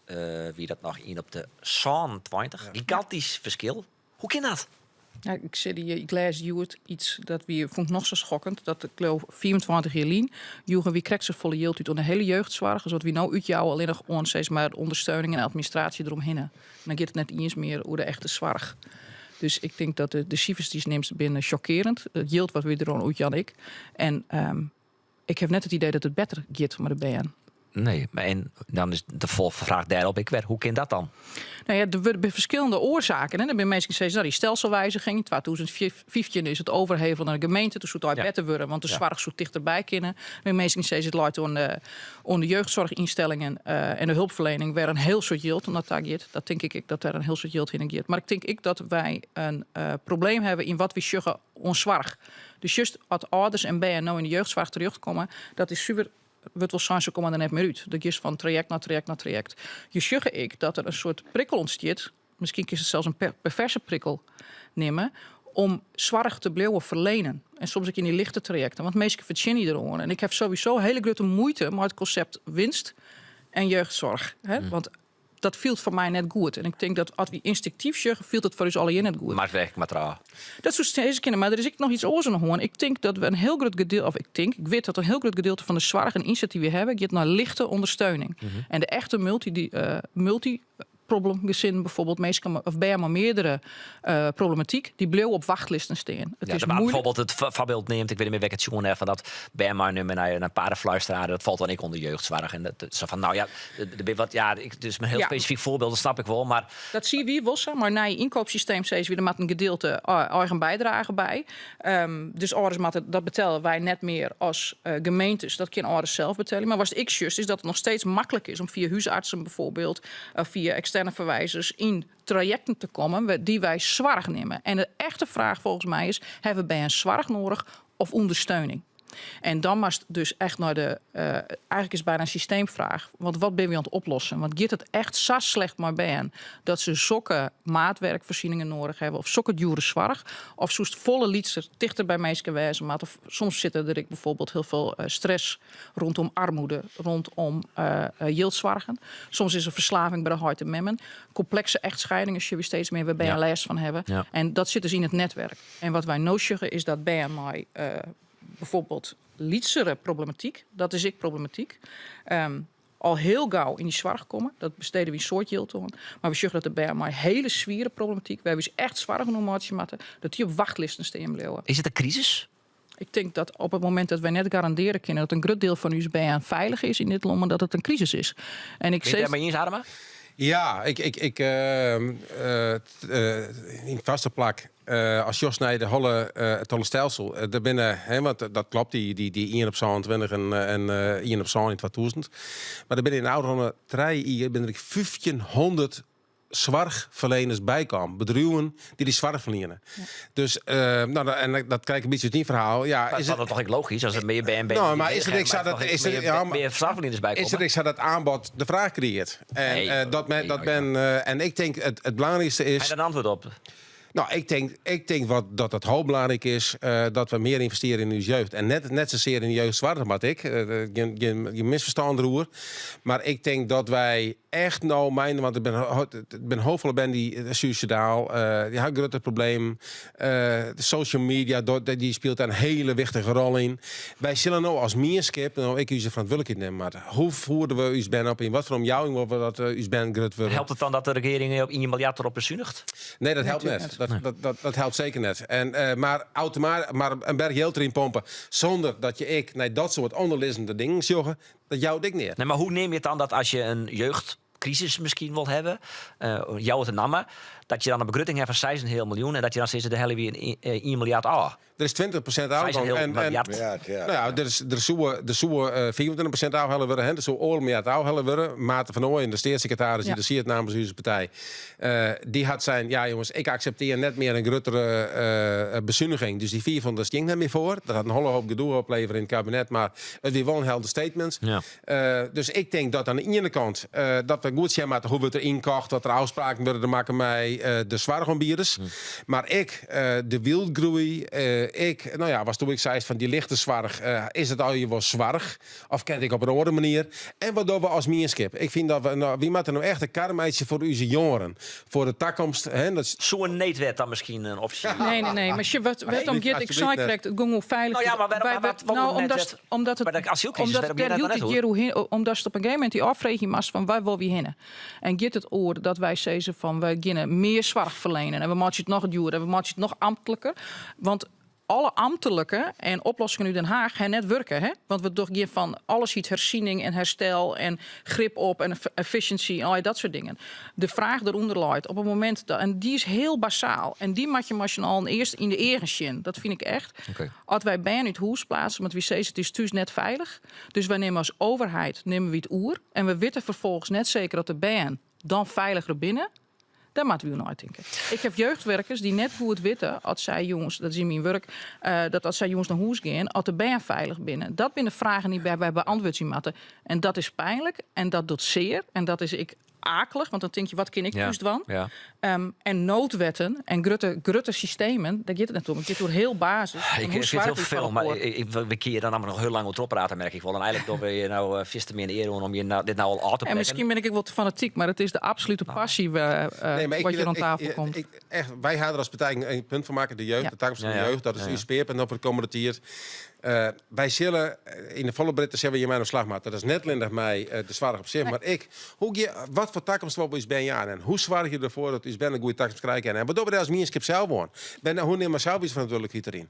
S1: wie dat noch ien op de 27. Gigantysk ferskil. Hoe kin dat?
S15: Ja, ik, sit hier, ik lês hjoed iets dat wie, fûn ik noch sa skokkend. Dat ik leau 25 jier lyn joegen wy krekt safolle jild út oan de hiele jeugdsoarch as wat wy no útjouwe allinnich oan sis mar ûndersteuning en administraasje deromhinne. En dan giet it net iens mear oer de echte soarch. Dus ik tink dat de, de sifers dy'tst neamst binne sjokkearend. It jild wat wy deroan útjaan ek. En ik haw net it idee dat it better giet mei de bern.
S1: Nee, mar en dan is de folchfraach dêrop ek wer, hoe kin dat dan?
S15: Nou ja, der wurde ferskillende oarsaken. Hè. Der binne minsken dy't sizze, no, dy stelselwiziging, yn 2015 is it overhevele nei de gemeente, doe soe it allegear better wurde, want de soarch soe tichterby kinne. Der binne minsken dy't sizze, it leit oan de, oan de jeugdsoarchynstellingen en de hulpferlening wêr in hiel soad jild nei ta giet. Dat tink ik ek, dat dêr in hiel soad jild hinne giet. Mar ik tink ek dat wy in probleem hawwe yn wat wy sjogge oan soarch. Dus just as âlders en bern no yn de jeugdsoarch terjochtkomme, dat is suver. wurdt wol sein, se komme der net mear út. Dat giest fan trajekt nei trajekt nei trajekt. Je sjogge ek dat der in soart prikkel ûntstiet, miskien kinst it sels in perverse prikkel neame, om soarch te bliuwe ferlenen. En soms ek yn dy lichte trajekten, want minsken fertsjinje deroan. En ik haw sowieso hiele grutte muoite mei it konsept winst en jeugdsoarch. Hè? Want dat fielt foar my net goed. En ik tink dat as wy ynstinktyf sjogge, fielt it foar ús allegear net goed.
S1: Mar werk mar trou.
S15: Dat soe sizze kinne, mar der is ek noch iets oars oan de hân. Ik tink dat we in hiel grut gedeelte, of ik tink, ik wit dat in hiel grut gedeelte fan de soarch en ynset dy't wy hawwe, giet nei lichte ûndersteuning. En de echte multi, dy, multi probleemgesinnen bijvoorbeeld, minsken of bern mei meardere problematyk, dy bliuwe op wachtlisten stean. It
S1: Ja,
S15: is
S1: der waard
S15: muoilik.
S1: bijvoorbeeld it foarbyld neamd, ik wit net mear wêr't ik it sjoen ha, fan dat bern meinimme nei in parafluisteraar, dat falt dan ek ûnder jeugdsoarch. En dat, sa fan, nou ja, der binne wat, ja, ik, it is in hiel spesifyk foarbyld, dat snap ik wol, mar
S15: Dat zie wy wol sa, mar nij ynkoopsysteem sizze wy, der moat in gedeelte eigen bydrage by. Dus âlders moatte dat betelje wy net mear as gemeentes. Dat kin âlders sels betelje. Mar wat ik sjoch is dat it noch steeds maklik is om fia húsartsen bijvoorbeeld, of fia eksterne ferwizers yn trajekten te kommen dy't wy soarch neame. En de echte fraach folgens my is, hawwe bern soarch nedich of ûndersteuning? En dan moatst dus echt nei de. Eigentlik is it byna in systeemfraach. Want wat binne wy oan it oplossen? Want giet it echt sa slecht mei bern dat se sokke maatwerkfoarsieningen nedich hawwe of sokke djoere soarch? Of soest folle lytser, tichter by minsken wêze moatte? Of soms sitte der ek bijvoorbeeld hiel folle stress rondom armoede, rondom jildsoargen. Soms is der ferslaving by de heit en memmen. Komplekse echtscheidingen sjogge wy steeds mear wêr't bern lêst fan hawwe. En dat sit dus yn it netwerk. En wat wy no sjogge is dat bern mei bijvoorbeeld lytsere problematyk, dat is ek problematyk, al hiel gau yn dy soarch komme. Dat bestede wy in soad jild oan. Mar we sjogge dat de bern mei hiele swiere problematyk, wêr't we ús echt soargen oer meitsje moatte, dat dy op wachtlisten stean bliuwe.
S1: Is it in krisis?
S15: Ik tink dat op it momint dat wy net garandearje kinne dat in grut diel fan ús bern feilich is yn dit lân, dat it in krisis is. En ik
S1: Binne it dêr mei iens, Adema?
S14: Ja, ik yn it foarste plak, as sjochst nei de holle, it holle stelsel, der binne, hè, want dat klopt, dy ien op 27 en ien op sân yn 2000. Mar der binne yn de ôfrûne trije jier binne der ek 1500 soarchferleners bykaam, bedriuwen dy't dy soarch ferliene. Dus, no, en dat krij ik in bytsje út dyn ferhaal. Ja,
S1: is it toch ek logysk as der mear bern binne?
S14: No, mar is it ek sa dat is der, ja,
S1: mear soarchferlieners by
S14: Is it ek sa dat aanbod de fraach kreëarret? En
S1: Nee,
S14: dat men,
S1: nee,
S14: dat men, en ik tink it belangrykste is.
S1: Ha je dêr in antwurd op?
S14: No, ik tink wat, dat it hiel belangryk is dat we mear ynvestearje yn ús jeugd. En net sasear yn de jeugdsoarch, moat ik. Gjin misferstân deroer. Mar ik tink dat wy echt no mijn, want der binne hiel folle bern dy't suïsidaal, dy ha grutte problemen. De social media, dy spilet dêr in hiele wichtige rol yn. Wy sille no as mienskip, no ek ús ferantwurdlikheid nimme moatte. Hoe fiede we ús bern op? Yn wat foar omjouwing wolle we dat ús bern grut wurde?
S1: Helpt it dan dat de regearing op 1 miljard derop besuniget?
S14: Nee, dat helpt net. Dat helpt seker net. En, mar mar in berch jild deryn pompe sûnder dat je ek nei dat soart ûnderlizzende dingen sjogge, dat jout ek neat.
S1: Nee, mar hoe neame je it dan dat as je in jeugdkrisis miskien wol hawwe, jou it in namme, dat je dan in begrutting hawwe fan 6,5 miljoen en dat je dan sizze, dêr helje we 1 miljard ôf?
S14: Der is 20% ôfgong. En, en,
S12: ja.
S14: Nou ja, der soe 25% ôfhelle wurde, hè. Der soe oardel miljard ôfhelle wurde. Maarten van Ooijen, de steatssekretaris dy't der siet namens ús partij, dy hat sein, ja jonges, ik akseptearje net mear in gruttere besuniging. Dus dy 500 stean ik net mear foar. Dat hat in hiele hoop gedoe oplevere yn it kabinet, mar it wie wol in helder statement. Dus ik tink dat oan de iene kant dat we goed sjen moatte hoe wurdt der ynkocht, wat der ôfspraken wurde der makke mei de soarchoanbieders. Mar ek de wyldgroei, ek, no ja, watsto ek seist fan dy lichte soarch, is it allegear wol soarch of kin it ek op in oare manier? En wat dogge we as mienskip? Ik fyn dat we, no, wy moatte no echt in kar meitsje foar ús jongeren, foar de takomst. Hè, dat
S1: Soe in needwet dan miskien in opsje
S15: Nee, nee, nee. Mar sjoch, wat, wêr't om giet, ik sei krekt, it gong oer feilichheid.
S1: Nou ja, mar wêrom, wat, wat
S15: nou,
S1: oer
S15: omdat,
S1: needwet?
S15: omdat it,
S1: Mar de asylkrisis,
S15: omdat
S1: wêrom giet
S15: dêr
S1: dat dan net
S15: hieltyd
S1: oer?
S15: hjir oerhin, omdatst op in gegeven momint dy ôffreegje moatst fan wêr wolle wy hinne. En giet it oer dat wy sizze fan wy geane mear soarch ferlenen en we meitsje it noch djoerder en we meitsje it noch amtliker. Want alle amtlike en oplossingen út Den Haach ha net wurke. Hè? Want we dogge gjin fan alles hyt herziening en herstel en grip op en efficiency en al dat soart dingen. De fraach derûnder leit op it momint dat, en dy is hiel basaal en dy moat je mei syn allen earst yn de eagen sjen. Dat fyn ik echt. As wy bern út hûs pleatse, want wy sizze it is thús net feilich. Dus wy nimme as overheid nimme wy it oer en we witte ferfolgens net seker dat de bern dan feiliger binne. Dêr moatte wy oer neitinke. Ik haw jeugdwurkers dy't net goed witte as sy jûns, dat is yn myn wurk, dat as sy jûns nei hûs gean, oft de bern feilich binne. Dat binne fragen dy't wy beantwurdzje moatte. En dat is pynlik en dat docht sear en dat is ek aaklich, want dan tink je, wat kin ik thús dwaan? En noodwetten en grutte, grutte systemen, dêr giet it net om. It giet oer hiel basis.
S1: Ik
S15: Hoe
S1: vind het heel
S15: soargje je foar
S1: vervelend, maar
S15: elkoar?
S1: we kinne hjir dan nammentlik noch hiel lang oer trochprate, merk ik wol. En eigenlik dogge we je no fierste min eare oan om je nou, dit nou al ôf te
S15: En
S1: brekken.
S15: miskien bin ik ek wol te fanatyk, mar it is de absolute passy
S14: Nee, maar ik
S15: wat
S14: vind
S15: hjir oan
S14: het-
S15: tafel komt.
S14: Echt, wy ha der as partij in punt fan makke, de jeugd, de takomst fan de jeugd, dat is ús spearpunt no foar de kommende tiid. Wy sille yn de folle breedte sille we hjirmei oan de slach moatte. Dat is net allinnich mei de soarch op sich, mar ek hoe gie, wat foar takomst wolle we ús bern jaan en hoe soargje je derfoar dat ús bern in goede takomst krije kinne en wat dogge we dêr as mienskip sels oan? Ben, hoe nimme we sels ús ferantwurdlikheid deryn?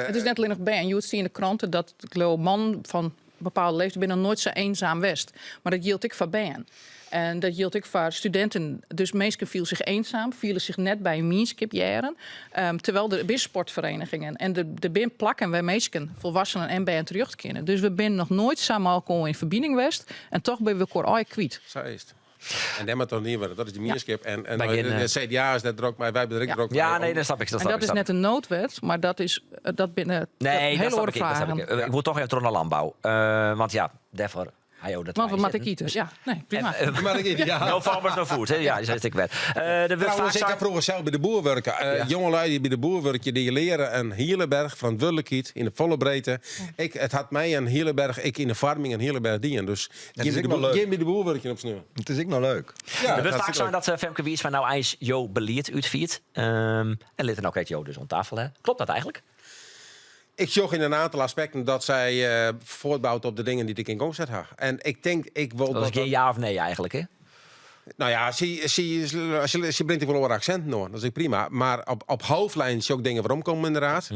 S15: It is net allinnich bern. Hjoed stie yn de krante dat ik leau mannen fan bepaalde leeftijd binne noch noait sa eenzaam west. Mar dat jildt ek foar bern. En dat jildt ek foar studinten. Dus minsken fiele sich eenzaam, fiele sich net by in mienskip hearren. Terwyl der binne sportferenigingen en der binne plakken wêr minsken, folwassenen en bern terjochte kinne. Dus we binne noch noait sa mei elkoar yn ferbining west en toch binne we elkoar allegear kwyt.
S14: Sa is it. En dêr moat toch dien wurde. Dat is de mienskip. En
S1: Wij gaan,
S14: de CDA is net drok mei, wy binne der ek drok mei.
S1: Ja, nee, dat snap ik. Dat
S15: En
S1: snap
S15: dat
S1: ik,
S15: is
S1: snap
S15: net in noodwet, mar dat is, dat binne
S1: Nee,
S15: hele
S1: dat snap
S15: oare
S1: ik, dat snap
S15: fragen.
S1: ik. Ik wol toch even troch nei lânbou. Want ja, dêrfoar ha jo dat
S15: Want we
S1: wij
S15: moatte
S1: sitten.
S15: ite. Ja, nee, prima.
S1: En,
S14: We moatte ite, ja.
S1: No farmers, no food. Hè? Ja, dat is ik wer. Er wurdt
S14: Trouwens,
S1: faak
S14: ik
S1: sein-
S14: ha froeger sels by de boer wurke. Jongelui dy't by de boer wurkje, dy leare in hiele berch ferantwurdlikheid yn de folle breedte. Ik, it hat my in hiele berch, ek yn de foarming in hiele berch dien. Dus
S12: Dat
S14: gean
S12: is
S14: by
S12: ek
S14: de
S12: noch
S14: boer,
S12: leuk.
S14: gean by de boer wurkjen op sneon.
S12: It is ek noch leuk.
S14: Ja,
S1: Er wurdt
S14: dat
S1: faak
S14: is
S1: sein
S14: leuk.
S1: dat Femke Wiersma no eins jo belied útfiert. En lit dan ook jo dus oan tafel. Hè? Klopt dat eigentlik?
S14: Ik sjoch yn in oantal aspekten dat sy fuortbout op de dingen dy't ik yn gong set ha. En ik tink, ik wol
S1: Dat is
S14: dat
S1: gjin ja of nee eigentlik, hè?
S14: Nou ja, sy bringt ek wol oare aksinten oan. Dat is ek prima. Mar op hoofdlijn sjoch ik dingen weromkommen ynderdaad.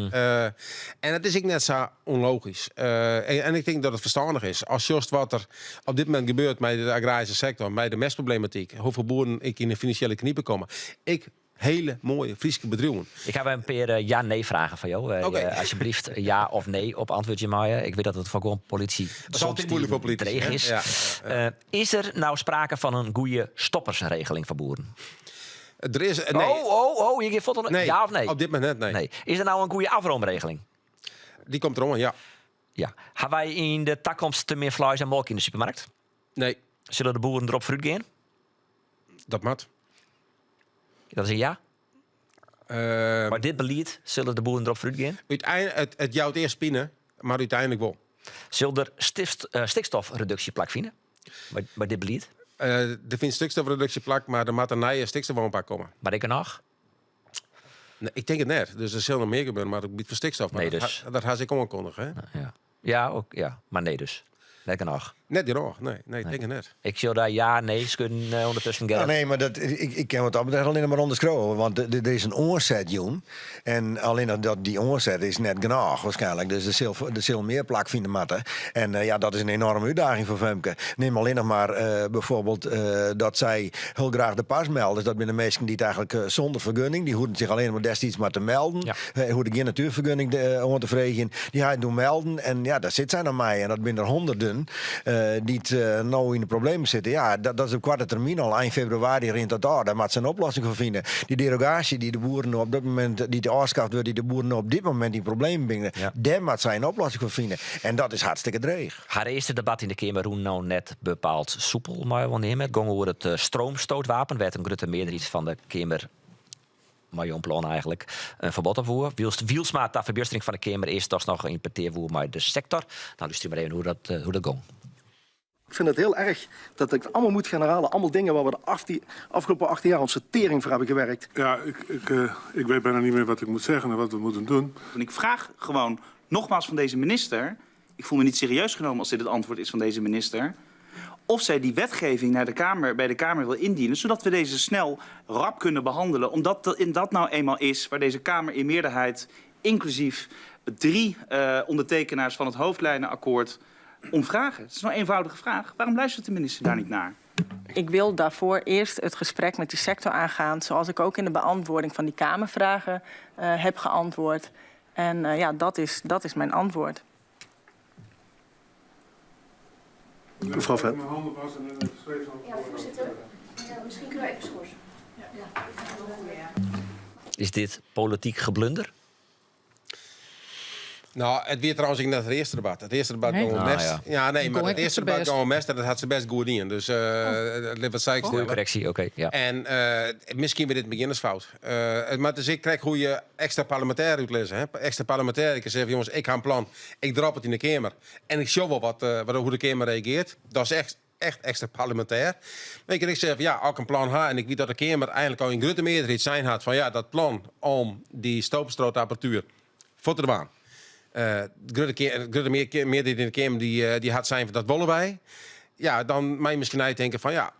S14: En it is ek net sa ûnlogysk. En ik tink dat it ferstannich is. Ast sjochst wat der op dit momint gebeurt mei de agraryske sektor, mei de mestproblematyk, hoefolle boeren ek yn de finansjele knipe komme. Ek hiele moaie Fryske bedriuwen.
S1: Ik ha in pear ja-nee-fragen foar jo. Asjebleaft ja of nee op antwurdzje meie. Ik wit dat it foar guon politisy
S14: Dat is altyd muoilik foar politisy,
S1: dreech
S14: hè?
S1: is.
S14: Ja.
S1: Is der no sprake fan in goede stoppersregeling foar boeren?
S14: Der is, nee.
S1: Oh, oh, oh, je geeft foto.
S14: Nee,
S1: ja of nee?
S14: Op dit momint net, nee.
S1: Nee. Is der no in goede afroomregeling?
S14: Dy komt deroan, ja.
S1: Ja. Ha wy yn de takomst te min fleis en molke yn de supermerk?
S14: Nee.
S1: Sille de boeren derop foarút gean?
S14: Dat moat.
S1: Dat is in ja? Mei dit belied sille de boeren derop foarút gean?
S14: It jout earst pine, mar úteinlik wol.
S1: Sil der stikstofreduksje plakfine mei dit belied?
S14: Der fynt stikstofreduksje plak, mar der moat in nije stikstofoanpak komme.
S1: Mar ek noch?
S14: Nee, ik tink it net. Dus der sil noch mear gebeuren, mar op it gebiet fan stikstof. Mar
S1: Nee,
S14: dat
S1: dus.
S14: dat ha se ek oankundige, hè?
S1: Ja. Ja, ook, ja, mar nee dus. Net genôch.
S14: Net genôch, nee. Nee, ik tink it net.
S1: Ik sjoch dêr ja, nee skudden ûndertusken, Gerrit.
S12: Ja, nee, mar dat, ik kin wat dat betreft allinnich mar ûnderskriuwe. Want der is in oanset jûn. En allinnich dat dy oanset is net genôch waarskynlik. Dus der sil mear plakfine moatte. En ja, dat is in enoarme útdaging foar Femke. Nim allinnich mar byfoarbyld dat sy hiel graach de PAS-melders. Dat binne de minsken dy't eigentlik sûnder fergunning, dy hoegden sich allinnich mar destiids mar te melden. Hoegden gjin natuerfergunning oan te freegjen. Dy ha it doe melden en ja, dêr sit sy no mei. En dat binne der hûnderten dy't no yn de problemen sitte. Ja, dat is op koarte termyn al. Ein febrewaris rint dat ôf. Dêr moat se in oplossing foar fine. Dy derogaasje dy't de boeren no op dit momint, dy't ôfskaft wurdt, dy't de boeren no op dit momint yn problemen bringe, dêr moat sy in oplossing foar fine. En dat is hartstikke dreech.
S1: Har earste debat yn de Keamer rûn no net bepaald soepel, mei jo wol neame. It gong oer it stroomstootwapen, wêr't in grutte mearderheid fan de Keamer mei jo plan eigentlik in ferbod op woe. Wylst Wylsma ta ferbjustering fan de Keamer earst dochs noch yn petear woe mei de sektor. Nou, lústerje mar even hoe dat gong.
S18: Ik vind het heel erg dat ik het allemaal moet gaan herhalen. Allemaal dingen waar we de afgelopen 18 jaar onze tering voor hebben gewerkt.
S19: Ja, ik weet bijna niet meer wat ik moet zeggen en wat we moeten doen.
S20: En ik vraag gewoon nogmaals van deze minister... ik voel me niet serieus genomen als dit het antwoord is van deze minister... of zij die wetgeving naar de Kamer, bij de Kamer wil indienen... zodat we deze snel rap kunnen behandelen. Omdat dat nou eenmaal is waar deze Kamer in meerderheid... inclusief 3 ondertekenaars van het hoofdlijnenakkoord om vragen. Het is nou een eenvoudige vraag. Waarom luistert de minister daar niet naar?
S21: Ik wil daarvoor eerst het gesprek met de sector aangaan... zoals ik ook in de beantwoording van die Kamervragen heb geantwoord. En dat is mijn antwoord.
S18: Mevrouw Vet.
S5: Ja, voorzitter. Ja, misschien kunnen we even schorsen. Ja.
S1: Is dit polityk geblunder?
S14: No, it wie trouwens ek net it earste debat. It earste debat
S15: Nee.
S14: gong
S1: Ah,
S14: mest.
S1: ja.
S14: Ja, nee, mar
S15: Gong
S14: it
S15: ek
S14: earste
S15: net
S14: debat
S15: sa bêst.
S14: gong mest en dat hat se bêst goed dien. Dus lit wat sei ik
S1: Goede correctie, oké. ja.
S14: En miskien wie dit in begjinnersfout. Mar it is ek krekt hoe't je ekstra parlemintêr útlizze. Hè? Ekstra parlemintêr, ik kin sizze, jonges, ik ha in plan. Ik drop it yn de Keamer. En ik sjoch wol wat, hoe't de Keamer reagearret. Dat is echt, echt ekstra parlemintêr. Mar ik kin ek sizze, ja, as ik in plan ha en ik wit dat de Keamer eigentlik al yn grutte mearderheid sein hat fan ja, dat plan om dy stoomstrootapparatuer fuort te dwaan. De grutte, grutte mearderheid yn de Keamer dy hat sein fan dat wolle wy. Ja, dan moatte je miskien neitinke fan ja,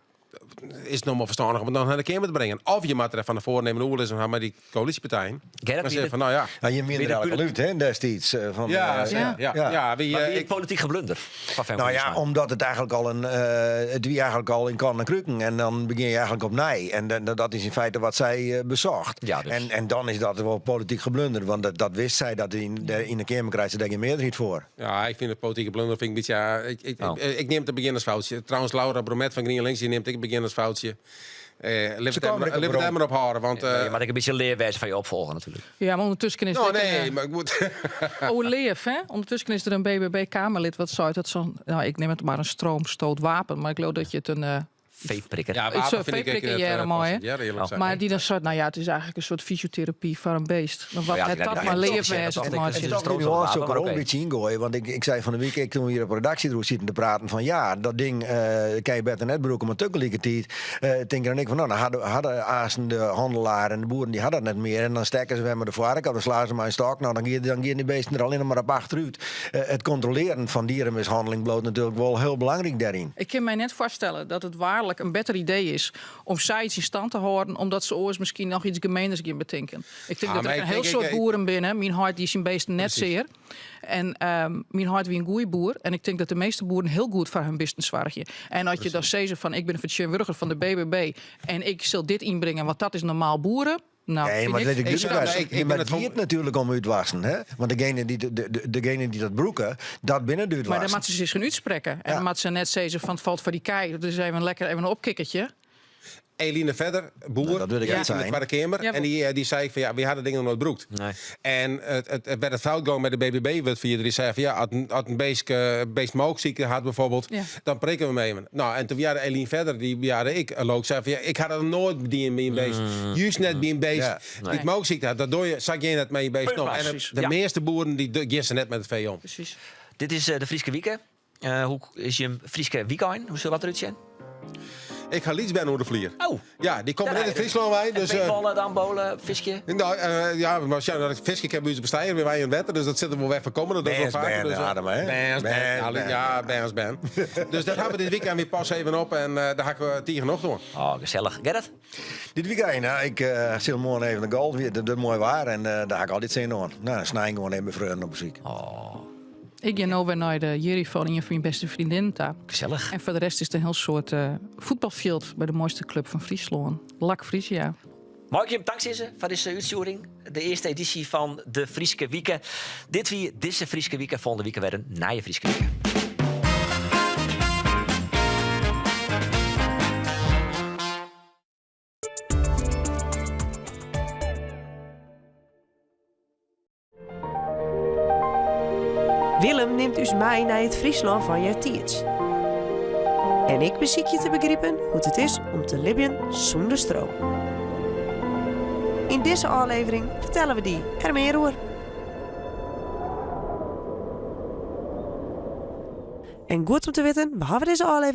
S14: is it no mar ferstannich om it dan nei de Keamer te bringen? Of je moatte der fan tefoaren even oerlis ha mei dy koälysjepartijen.
S1: Gerrit,
S14: Dan sizze fan no ja.
S12: Nou, je wiene der eigenlijk al út, hè, destiids. Van,
S14: Ja, ja, ja. ja, wie,
S1: Maar wie
S14: ik,
S1: politiek geblunder van Femke
S12: Nou ja,
S1: Hoekstra?
S12: omdat het eigenlijk al een, het wie eigenlijk al in kannen en kruken. En dan begin je eigenlijk opnij. En dat is in feite wat zij bezocht.
S1: Ja, dus.
S12: En dan is dat wel politiek geblunder. Want dat wist zij dat in de Kamer krijgt ze daar geen meerderheid voor.
S14: Ja, ik vind het politieke blunder vind ik een beetje. Ja, ik,
S1: Oh.
S14: ik neem het een beginnersfoutje. Trouwens, Laura Bromet van GrienLinks die neemt ik een beginnersfoutje. Lit
S12: Ze
S14: het
S12: komen er
S14: maar-
S12: ook
S14: lit het
S12: op.
S14: maar ophouden, want.
S1: Ja, je moet ik een beetje leerwijze van je opvolgen natuurlijk.
S15: Ja, maar ondertussen is
S14: Nou,
S15: het
S14: nee, maar ik moet.
S15: Oh, leef, hè? Ondertussen is er een BBB-Kamerlid wat zei dat zo'n, nou, ik neem het maar een stroomstootwapen, maar ik geloof dat je het een
S1: Veeprikker.
S14: Ja,
S15: Iets
S14: wapen
S15: zo'n
S14: vind ik
S15: veeprikker,
S14: echt,
S15: ja, mooi, hè?
S14: passend. Ja, eerlijk zijn.
S15: Maar die dan soort, nou ja, het is eigenlijk een soort fysiotherapie voor een beest. Maar wat
S1: Ja,
S15: het
S1: ja,
S15: dat
S1: ja,
S15: maar
S1: ja,
S15: leefwijze
S1: ja,
S15: te
S1: dat
S15: maken.
S1: is
S12: Het is
S1: een
S12: toch
S1: stroom
S12: nu al zo
S1: maar
S12: ook
S1: oké.
S12: een beetje ingooien. Want ik zei van de week, ik, toen we hier op redactie droeg zitten te praten van ja, dat ding kan je beter net broeken, maar tegelijkertijd denk en ik van nou, dan hadden Azen de handelaar en de boeren die hadden dat net meer. En dan stekken ze weer met de vark, of dan slaan ze maar een stok. Nou, dan gaan die beesten er alleen maar op achteruit. Het controleren van dierenmishandeling bloot natuurlijk wel heel belangrijk daarin.
S15: Ik kan mij net voorstellen dat het waarlijk een beter idee is om zoiets in stand te houden, omdat ze oors misschien nog iets gemeeners gaan bedenken. Ik denk
S14: Ah,
S15: dat
S14: maar
S15: er
S14: ik
S15: een heel
S14: denk,
S15: soort boeren binnen. Mijn hart die zijn beesten net
S14: Precies.
S15: zeer. En mijn hart wie een goeie boer. En ik denk dat de meeste boeren heel goed voor hun beesten zorgen. En als je dan zegt van ik ben een vertegenwoordiger van de BBB en ik zal dit inbrengen, want dat is normaal boeren. Nou,
S12: Nee,
S15: vind
S12: maar
S15: ik-
S12: dat ik
S14: Ik
S12: dus
S14: snap-
S12: wel.
S14: nee, ik
S12: Nee,
S14: ben
S12: maar
S14: het
S12: het
S14: gewoon-
S12: gaat natuurlijk om uitwassen, hè? Want degene die, degene die dat broeken, dat binnen duurt
S15: Maar dan moet ze zich gaan uitspreken. En
S12: Ja.
S15: dan moet ze net zeggen van het valt voor die kei. Dus even lekker even een opkikkertje.
S14: Eline Vedder, boer,
S12: Nou, dat wil ik
S14: ja.
S12: echt
S14: in de
S12: zijn.
S14: Tweede Kamer.
S15: Ja,
S14: en die zei van ja, we hadden dingen nooit broekt.
S1: Nee.
S14: En het werd het fout gegaan met de BBB, wat via die zei van ja, als een beest mookziekte had bijvoorbeeld,
S15: Ja.
S14: dan prikken we mee. Nou, en toen jaren Eline Vedder, die jaren ik, look, zei van ja, ik had dat nooit die een beest. Juist net bij een beest
S12: Ja.
S14: die het mookziekte had, dat doe je, zag je net met je beest nog. En de
S1: Ja.
S14: meeste boeren die gaan ze net met het vee om.
S15: Precies.
S1: Dit is de Fryske Wike. Hoe is je Fryske weekend? Hoe zal dat eruit zien?
S14: Ik ga Liets ben over de vlier.
S1: Oh.
S14: Ja, die komen
S1: Daar
S14: net in
S1: rijden.
S14: Friesland bij. Dus,
S1: En paintballen, dambolen, visje.
S14: Nou, ja, maar ja, dat visje, ik heb bij ons bestijgen, wij in wetten, dus dat zit er wel weg van komen. Dat doen we wel
S12: Bens
S14: vaker.
S12: ben,
S14: Dus,
S12: Adam, hè?
S14: Bens, ben,
S12: Bens,
S14: ja,
S12: ben.
S14: ja, Bens, ben. Dus dat hebben we dit weekend weer pas even op en daar ga ik tegen nog doen.
S1: Oh, gezellig. Gerrit?
S12: Dit weekend, nou, ik zit morgen even de golf, dat is mooi waar en daar ga ik altijd zin in. Nou, dan snij ik gewoon even mijn vrienden op muziek.
S1: Oh,
S15: Ik ga nou weer naar de jury van een van mijn beste vriendinnen. daar.
S1: gezellig.
S15: En voor de rest is het een heel soort voetbalveld bij de mooiste club van Friesland. Lak Frisia.
S1: Mag ik je dank zeggen voor deze uitzending. De eerste editie van de Fryske Wike. Dit wie deze Fryske Wike. Volgende week weer een nieuwe Fryske Wike.
S4: Willem neemt us mee naar het Friesland van Jartiets. En ik beziek je te begrijpen hoe het is om te libben zonder stroom. In deze aflevering vertellen we die er meer over. En goed om te weten, we hebben deze aflevering